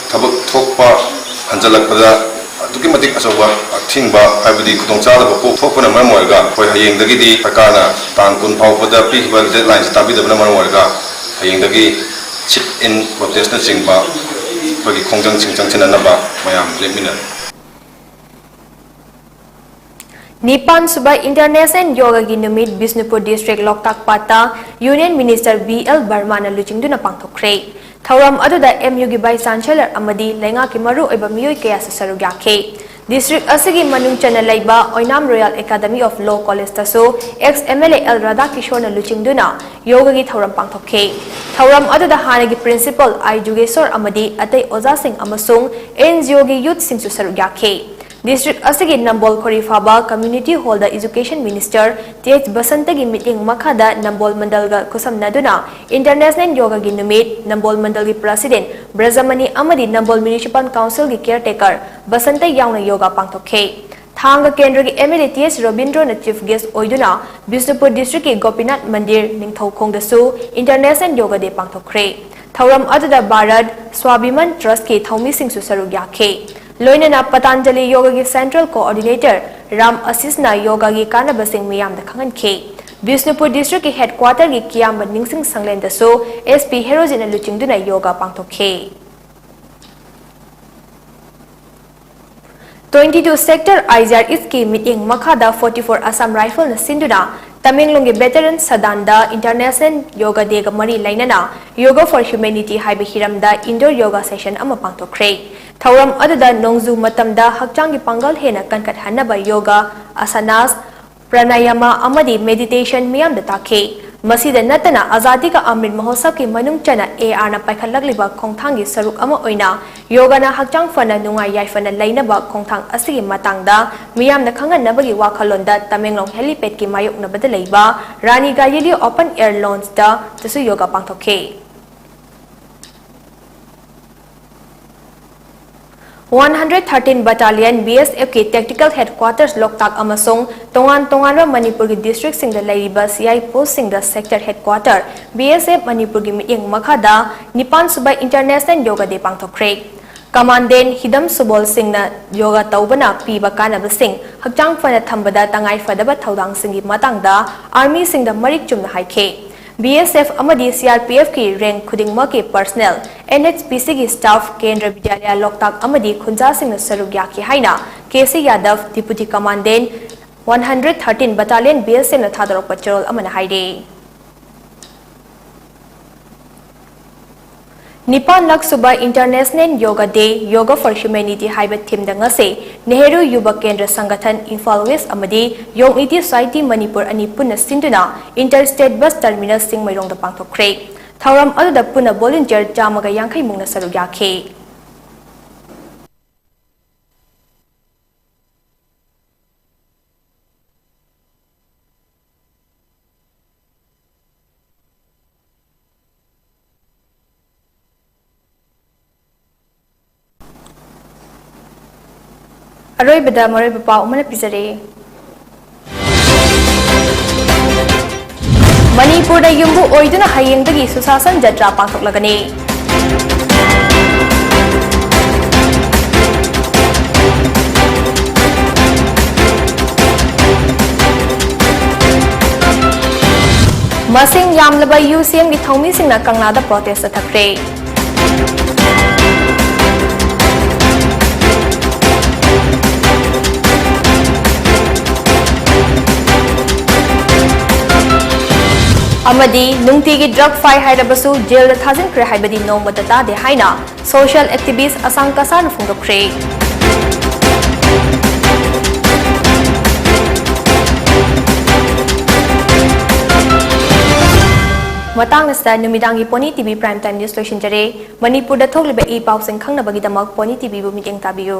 ꯊꯕꯛ ꯊꯣꯛꯄ ꯍꯟꯖꯜꯂꯛꯄꯗ ꯑꯗꯨꯛꯀꯤ ꯃꯇꯤꯛ ꯑꯆꯧꯕ ꯑꯊꯤꯡꯕ ꯍꯥꯏꯕꯗꯤ ꯈꯨꯗꯣꯡꯆꯥꯗꯕ ꯄꯣꯛ ꯊꯣꯛꯄꯅ ꯃꯔꯝ ꯑꯣꯏꯔꯒ ꯑꯩꯈꯣꯏ ꯍꯌꯦꯡꯗꯒꯤꯗꯤ ꯁꯔꯀꯥꯔꯅ ꯇꯥꯡ ꯀꯨꯟ ꯐꯥꯎꯕꯗ ꯄꯤꯈꯤꯕ deadlineꯁꯤ ꯇꯥꯕꯤꯗꯕꯅ ꯃꯔꯝ ꯑꯣꯏꯔꯒ ꯍꯌꯦꯡꯗꯒꯤ sit in protestꯅꯆꯤꯡꯕ ꯑꯩꯈꯣꯏꯒꯤ ꯈꯣꯡꯖꯪꯁꯤꯡ ꯆꯪꯁꯤꯟꯅꯅꯕ ꯃꯌꯥꯝ ꯂꯦꯞꯃꯤꯟꯅꯔꯦ꯫ ꯅꯤꯄꯥꯟ ꯁꯨꯕ International Yogaꯒꯤ ꯅꯨꯃꯤꯠ ꯕꯤꯁꯅꯨꯄꯨꯔ district ꯂꯣꯛꯇꯥꯛ ꯄꯥꯠꯇ Union Minister ꯕꯤ ꯑꯦꯜ ꯕꯔꯃꯥꯅ ꯂꯨꯆꯤꯡꯗꯨꯅ ꯄꯥꯡꯊꯣꯛꯈ꯭ꯔꯦ꯫ ꯊꯧꯔꯝ ꯑꯗꯨꯗ ꯑꯦꯝ ꯌꯨꯒꯤ Vice Chancellor ꯑꯃꯗꯤ ꯂꯩꯉꯥꯛꯀꯤ ꯃꯔꯨꯑꯣꯏꯕ ꯃꯤꯑꯣꯏ ꯀꯌꯥꯁꯨ ꯁꯔꯨꯛ ꯌꯥꯈꯤ꯫ District ꯑꯁꯤꯒꯤ ꯃꯅꯨꯡ ꯆꯟꯅ ꯂꯩꯕ ꯑꯣꯏꯅꯥꯝ Royal Academy of Law College ꯇꯁꯨ ex M L A L Radhakishore ꯅ ꯂꯨꯆꯤꯡꯗꯨꯅ ꯌꯣꯒꯒꯤ ꯊꯧꯔꯝ ꯄꯥꯡꯊꯣꯛꯈꯤ꯫ ꯊꯧꯔꯝ ꯑꯗꯨꯗ ꯍꯥꯟꯅꯒꯤ principal I Jugeshwar ꯑꯃꯗꯤ ꯑꯇꯩ ꯑꯣꯖꯥꯁꯤꯡ ꯑꯃꯁꯨꯡ N G O ꯒꯤ youth ꯁꯤꯡꯁꯨ ꯁꯔꯨꯛ ꯌꯥꯈꯤ꯫ District ꯑꯁꯤꯒꯤ ꯅꯝꯕꯣꯜ ꯈꯣꯔꯤꯐꯥꯕ Community Hall ꯗ Education Minister T H Basanta ꯒꯤ ꯃꯤꯠꯌꯦꯡ ꯃꯈꯥꯗ ꯅꯝꯕꯣꯜ ꯃꯟꯗꯜꯒ ꯈꯨꯠꯁꯝꯅꯗꯨꯅ International ꯌꯣꯒꯒꯤ ꯅꯨꯃꯤꯠ, ꯅꯝꯕꯣꯜ ꯃꯟꯗꯜꯒꯤ president ꯕ꯭ꯔꯖꯃꯅꯤ ꯑꯃꯗꯤ ꯅꯝꯕꯣꯜ Municipal Council ꯒꯤ caretaker ꯕꯁꯟꯇ ꯌꯥꯎꯅ ꯌꯣꯒꯥ ꯄꯥꯡꯊꯣꯛꯈꯤ꯫ ꯊꯥꯡꯒ ꯀꯦꯟꯗ꯭ꯔꯒꯤ M L A T S ꯔꯕꯤꯟꯗ꯭ꯔꯣꯅ chief guest ꯑꯣꯏꯗꯨꯅ ꯕꯤꯁꯅꯨꯄꯨꯔ district ꯀꯤ ꯒꯣꯄꯤꯅꯥꯊ ꯃꯟꯗꯤꯔ, ꯅꯤꯡꯊꯧꯈꯣꯡꯗꯁꯨ International Yoga Day ꯄꯥꯡꯊꯣꯛꯈ꯭ꯔꯦ꯫ ꯊꯧꯔꯝ ꯑꯗꯨꯗ ꯚꯥꯔꯠ ꯁ꯭ꯋꯥꯚꯤꯃꯥꯟ Trust ꯀꯤ ꯊꯧꯃꯤꯁꯤꯡꯁꯨ ꯁꯔꯨꯛ ꯌꯥꯈꯤ꯫ ꯂꯣꯏꯅꯅ ꯄꯇꯥꯟꯖꯂꯤ ꯌꯣꯒꯥꯒꯤ central coordinator ꯔꯥꯝ ꯑꯁꯤꯁꯅ ꯌꯣꯒꯥꯒꯤ ꯀꯥꯟꯅꯕꯁꯤꯡ ꯃꯤꯌꯥꯝꯗ ꯈꯪꯍꯟꯈꯤ꯫ ꯕꯤꯁꯅꯨꯄꯨꯔ district ꯀꯤ headquarter ꯒꯤ ꯀꯤꯌꯥꯝꯕ ꯅꯤꯡꯁꯤꯡ ꯁꯪꯂꯦꯟꯗꯁꯨ S P ꯍꯦꯔꯣꯖꯤꯠꯅ ꯂꯨꯆꯤꯡꯗꯨꯅ ꯌꯣꯒꯥ ꯄꯥꯡꯊꯣꯛꯈꯤ꯫ Twenty two Sector I G R East ꯀꯤ ꯃꯤꯠꯌꯦꯡ ꯃꯈꯥꯗ forty four Assam Rifle ꯅ ꯁꯤꯟꯗꯨꯅ ꯇꯃꯦꯡꯂꯣꯡꯒꯤ veteran ꯁꯗꯥꯟꯗ International Yoga Day ꯒ ꯃꯔꯤ ꯂꯩꯅꯅ Yoga for Humanity ꯍꯥꯏꯕ ꯍꯤꯔꯝꯗ indoor yoga session ꯑꯃ ꯄꯥꯡꯊꯣꯛꯈ꯭ꯔꯦ꯫ ꯊꯧꯔꯝ ꯑꯗꯨꯗ ꯅꯣꯡꯖꯨ ꯃꯇꯝꯗ ꯍꯛꯆꯥꯡꯒꯤ ꯄꯥꯡꯒꯜ ꯍꯦꯟꯅ ꯀꯟꯈꯠꯍꯟꯅꯕ yoga, asanas, pranayama ꯑꯃꯗꯤ meditation ꯃꯤꯌꯥꯝꯗ ꯇꯥꯛꯈꯤ꯫ ꯃꯁꯤꯗ ꯅꯠꯇꯅ Azadi Ka Amrit Mahotsav ꯀꯤ ꯃꯅꯨꯡ ꯆꯟꯅ A R ꯅ ꯄꯥꯏꯈꯠꯂꯛꯂꯤꯕ ꯈꯣꯡꯊꯥꯡꯒꯤ ꯁꯔꯨꯛ ꯑꯃ ꯑꯣꯏꯅ ꯌꯣꯒꯥꯅ ꯍꯛꯆꯥꯡ ꯐꯅ ꯅꯨꯡꯉꯥꯏ ꯌꯥꯏꯐꯅ ꯂꯩꯅꯕ ꯈꯣꯡꯊꯥꯡ ꯑꯁꯤꯒꯤ ꯃꯇꯥꯡꯗ ꯃꯤꯌꯥꯝꯅ ꯈꯪꯍꯟꯅꯕꯒꯤ ꯋꯥꯈꯜꯂꯣꯟꯗ ꯇꯃꯦꯡꯂꯣꯡ helipad ꯀꯤ ꯃꯥꯌꯣꯛꯅꯕꯗ ꯂꯩꯕ ꯔꯥꯅꯤ ꯒꯥꯏꯂꯤꯂꯤ open air lounge ꯇꯁꯨ ꯌꯣꯒꯥ ꯄꯥꯡꯊꯣꯛꯈꯤ꯫ One hundred thirteen Battalion B S F ꯀꯤ tactical headquarters ꯂꯣꯛꯇꯥꯛ ꯑꯃꯁꯨꯡ ꯇꯣꯉꯥꯟ ꯇꯣꯉꯥꯟꯕ ꯃꯅꯤꯄꯨꯔꯒꯤ district ꯁꯤꯡꯗ ꯂꯩꯔꯤꯕ C I post ꯁꯤꯡꯗ sector headquarter B S F ꯃꯅꯤꯄꯨꯔꯒꯤ ꯃꯤꯠꯌꯦꯡ ꯃꯈꯥꯗ ꯅꯤꯄꯥꯟ ꯁꯨꯕ International Yoga Day ꯄꯥꯡꯊꯣꯛꯈ꯭ꯔꯦ꯫ Commandant ꯍꯤꯗꯝ ꯁꯨꯕꯣꯜ ꯁꯤꯡꯅ ꯌꯣꯒꯥ ꯇꯧꯕꯅ ꯄꯤꯕ ꯀꯥꯟꯅꯕꯁꯤꯡ, ꯍꯛꯆꯥꯡ ꯐꯅ ꯊꯝꯕꯗ ꯇꯉꯥꯏ ꯐꯗꯕ ꯊꯧꯗꯥꯡꯁꯤꯡꯒꯤ ꯃꯇꯥꯡꯗ army ꯁꯤꯡꯗ ꯃꯔꯤꯛ ꯆꯨꯝꯅ ꯍꯥꯏꯈꯤ꯫ B S F ꯑꯃꯗꯤ C R P F ꯀꯤ rank ꯈꯨꯗꯤꯡꯃꯛꯀꯤ personnel, N H P C ꯒꯤ staff, ꯀꯦꯟꯗ꯭ꯔ ꯕꯤꯗ꯭ꯌꯥꯂꯌ ꯂꯣꯛꯇꯥꯛ ꯑꯃꯗꯤ ꯈꯨꯟꯖꯥꯁꯤꯡꯅ ꯁꯔꯨꯛ ꯌꯥꯈꯤ ꯍꯥꯏꯅ K C ꯌꯥꯗꯕ, Deputy Commandant, one hundred thirteen Battalion B S F ꯅ ꯊꯥꯗꯣꯔꯛꯄ ꯆꯦꯔꯣꯜ ꯑꯃꯅ ꯍꯥꯏꯔꯤ꯫ ꯅꯤꯄꯥꯟ ꯂꯛ ꯁꯨꯕ International Yoga Day, Yoga for Humanity ꯍꯥꯏꯕ theme ꯗ ꯉꯁꯤ ꯅꯦꯍꯔꯨ ꯌꯨꯕ ꯀꯦꯟꯗ꯭ꯔ ꯁꯪꯒꯊꯟ ꯏꯝꯐꯥꯜ ꯋꯦꯁ ꯑꯃꯗꯤ ꯌꯣꯒ ꯅꯤꯇꯤ ꯁꯣꯁꯥꯏꯇꯤ ꯃꯅꯤꯄꯨꯔ ꯑꯅꯤ ꯄꯨꯟꯅ ꯁꯤꯟꯗꯨꯅ Inter State Bus Terminal ꯆꯤꯡꯃꯩꯔꯣꯡꯗ ꯄꯥꯡꯊꯣꯛꯈ꯭ꯔꯦ꯫ ꯊꯧꯔꯝ ꯑꯗꯨꯗ ꯄꯨꯟꯅ volunteer ꯆꯥꯝꯃꯒ ꯌꯥꯡꯈꯩ ꯃꯨꯛꯅ ꯁꯔꯨꯛ ꯌꯥꯈꯤ꯫ ꯑꯔꯣꯏꯕꯗ ꯃꯔꯨꯑꯣꯏꯕ ꯄꯥꯎ ꯑꯃꯅ ꯄꯤꯖꯔꯤ꯫ ꯃꯅꯤꯄꯨꯔꯗ ꯌꯨꯝꯕꯨ ꯑꯣꯏꯗꯨꯅ ꯍꯌꯦꯡꯗꯒꯤ ꯁꯨꯁꯥꯁꯟ ꯖꯇ꯭ꯔꯥ ꯄꯥꯡꯊꯣꯛꯂꯒꯅꯤ꯫ ꯃꯁꯤꯡ ꯌꯥꯝꯂꯕ ꯌꯨ ꯁꯤ ꯑꯦꯝꯒꯤ ꯊꯧꯃꯤꯁꯤꯡꯅ ꯀꯪꯂꯥꯗ protest ꯆꯠꯊꯈ꯭ꯔꯦ꯫ ꯑꯃꯗꯤ ꯅꯨꯡꯇꯤꯒꯤ drug ꯐꯥꯏ ꯍꯥꯏꯔꯕꯁꯨ ꯖꯦꯜꯗ ꯊꯥꯖꯤꯟꯈ꯭ꯔꯦ ꯍꯥꯏꯕꯗꯤ ꯅꯣꯡꯃꯇ ꯇꯥꯗꯦ ꯍꯥꯏꯅ social activist ꯑꯁꯥꯡ ꯀꯁꯥꯔꯅ ꯐꯣꯡꯗꯣꯛꯈ꯭ꯔꯦ꯫ ꯃꯇꯥꯡ ꯑꯁꯤꯗ ꯅꯨꯃꯤꯗꯥꯡꯒꯤ Pony T V Prime Time News ꯂꯣꯏꯁꯤꯟꯖꯔꯦ꯫ ꯃꯅꯤꯄꯨꯔꯗ ꯊꯣꯛꯂꯤꯕ ꯏ ꯄꯥꯎꯁꯤꯡ ꯈꯪꯅꯕꯒꯤꯗꯃꯛ Pony T V ꯕꯨ ꯃꯤꯠꯌꯦꯡ ꯇꯥꯕꯤꯌꯨ꯫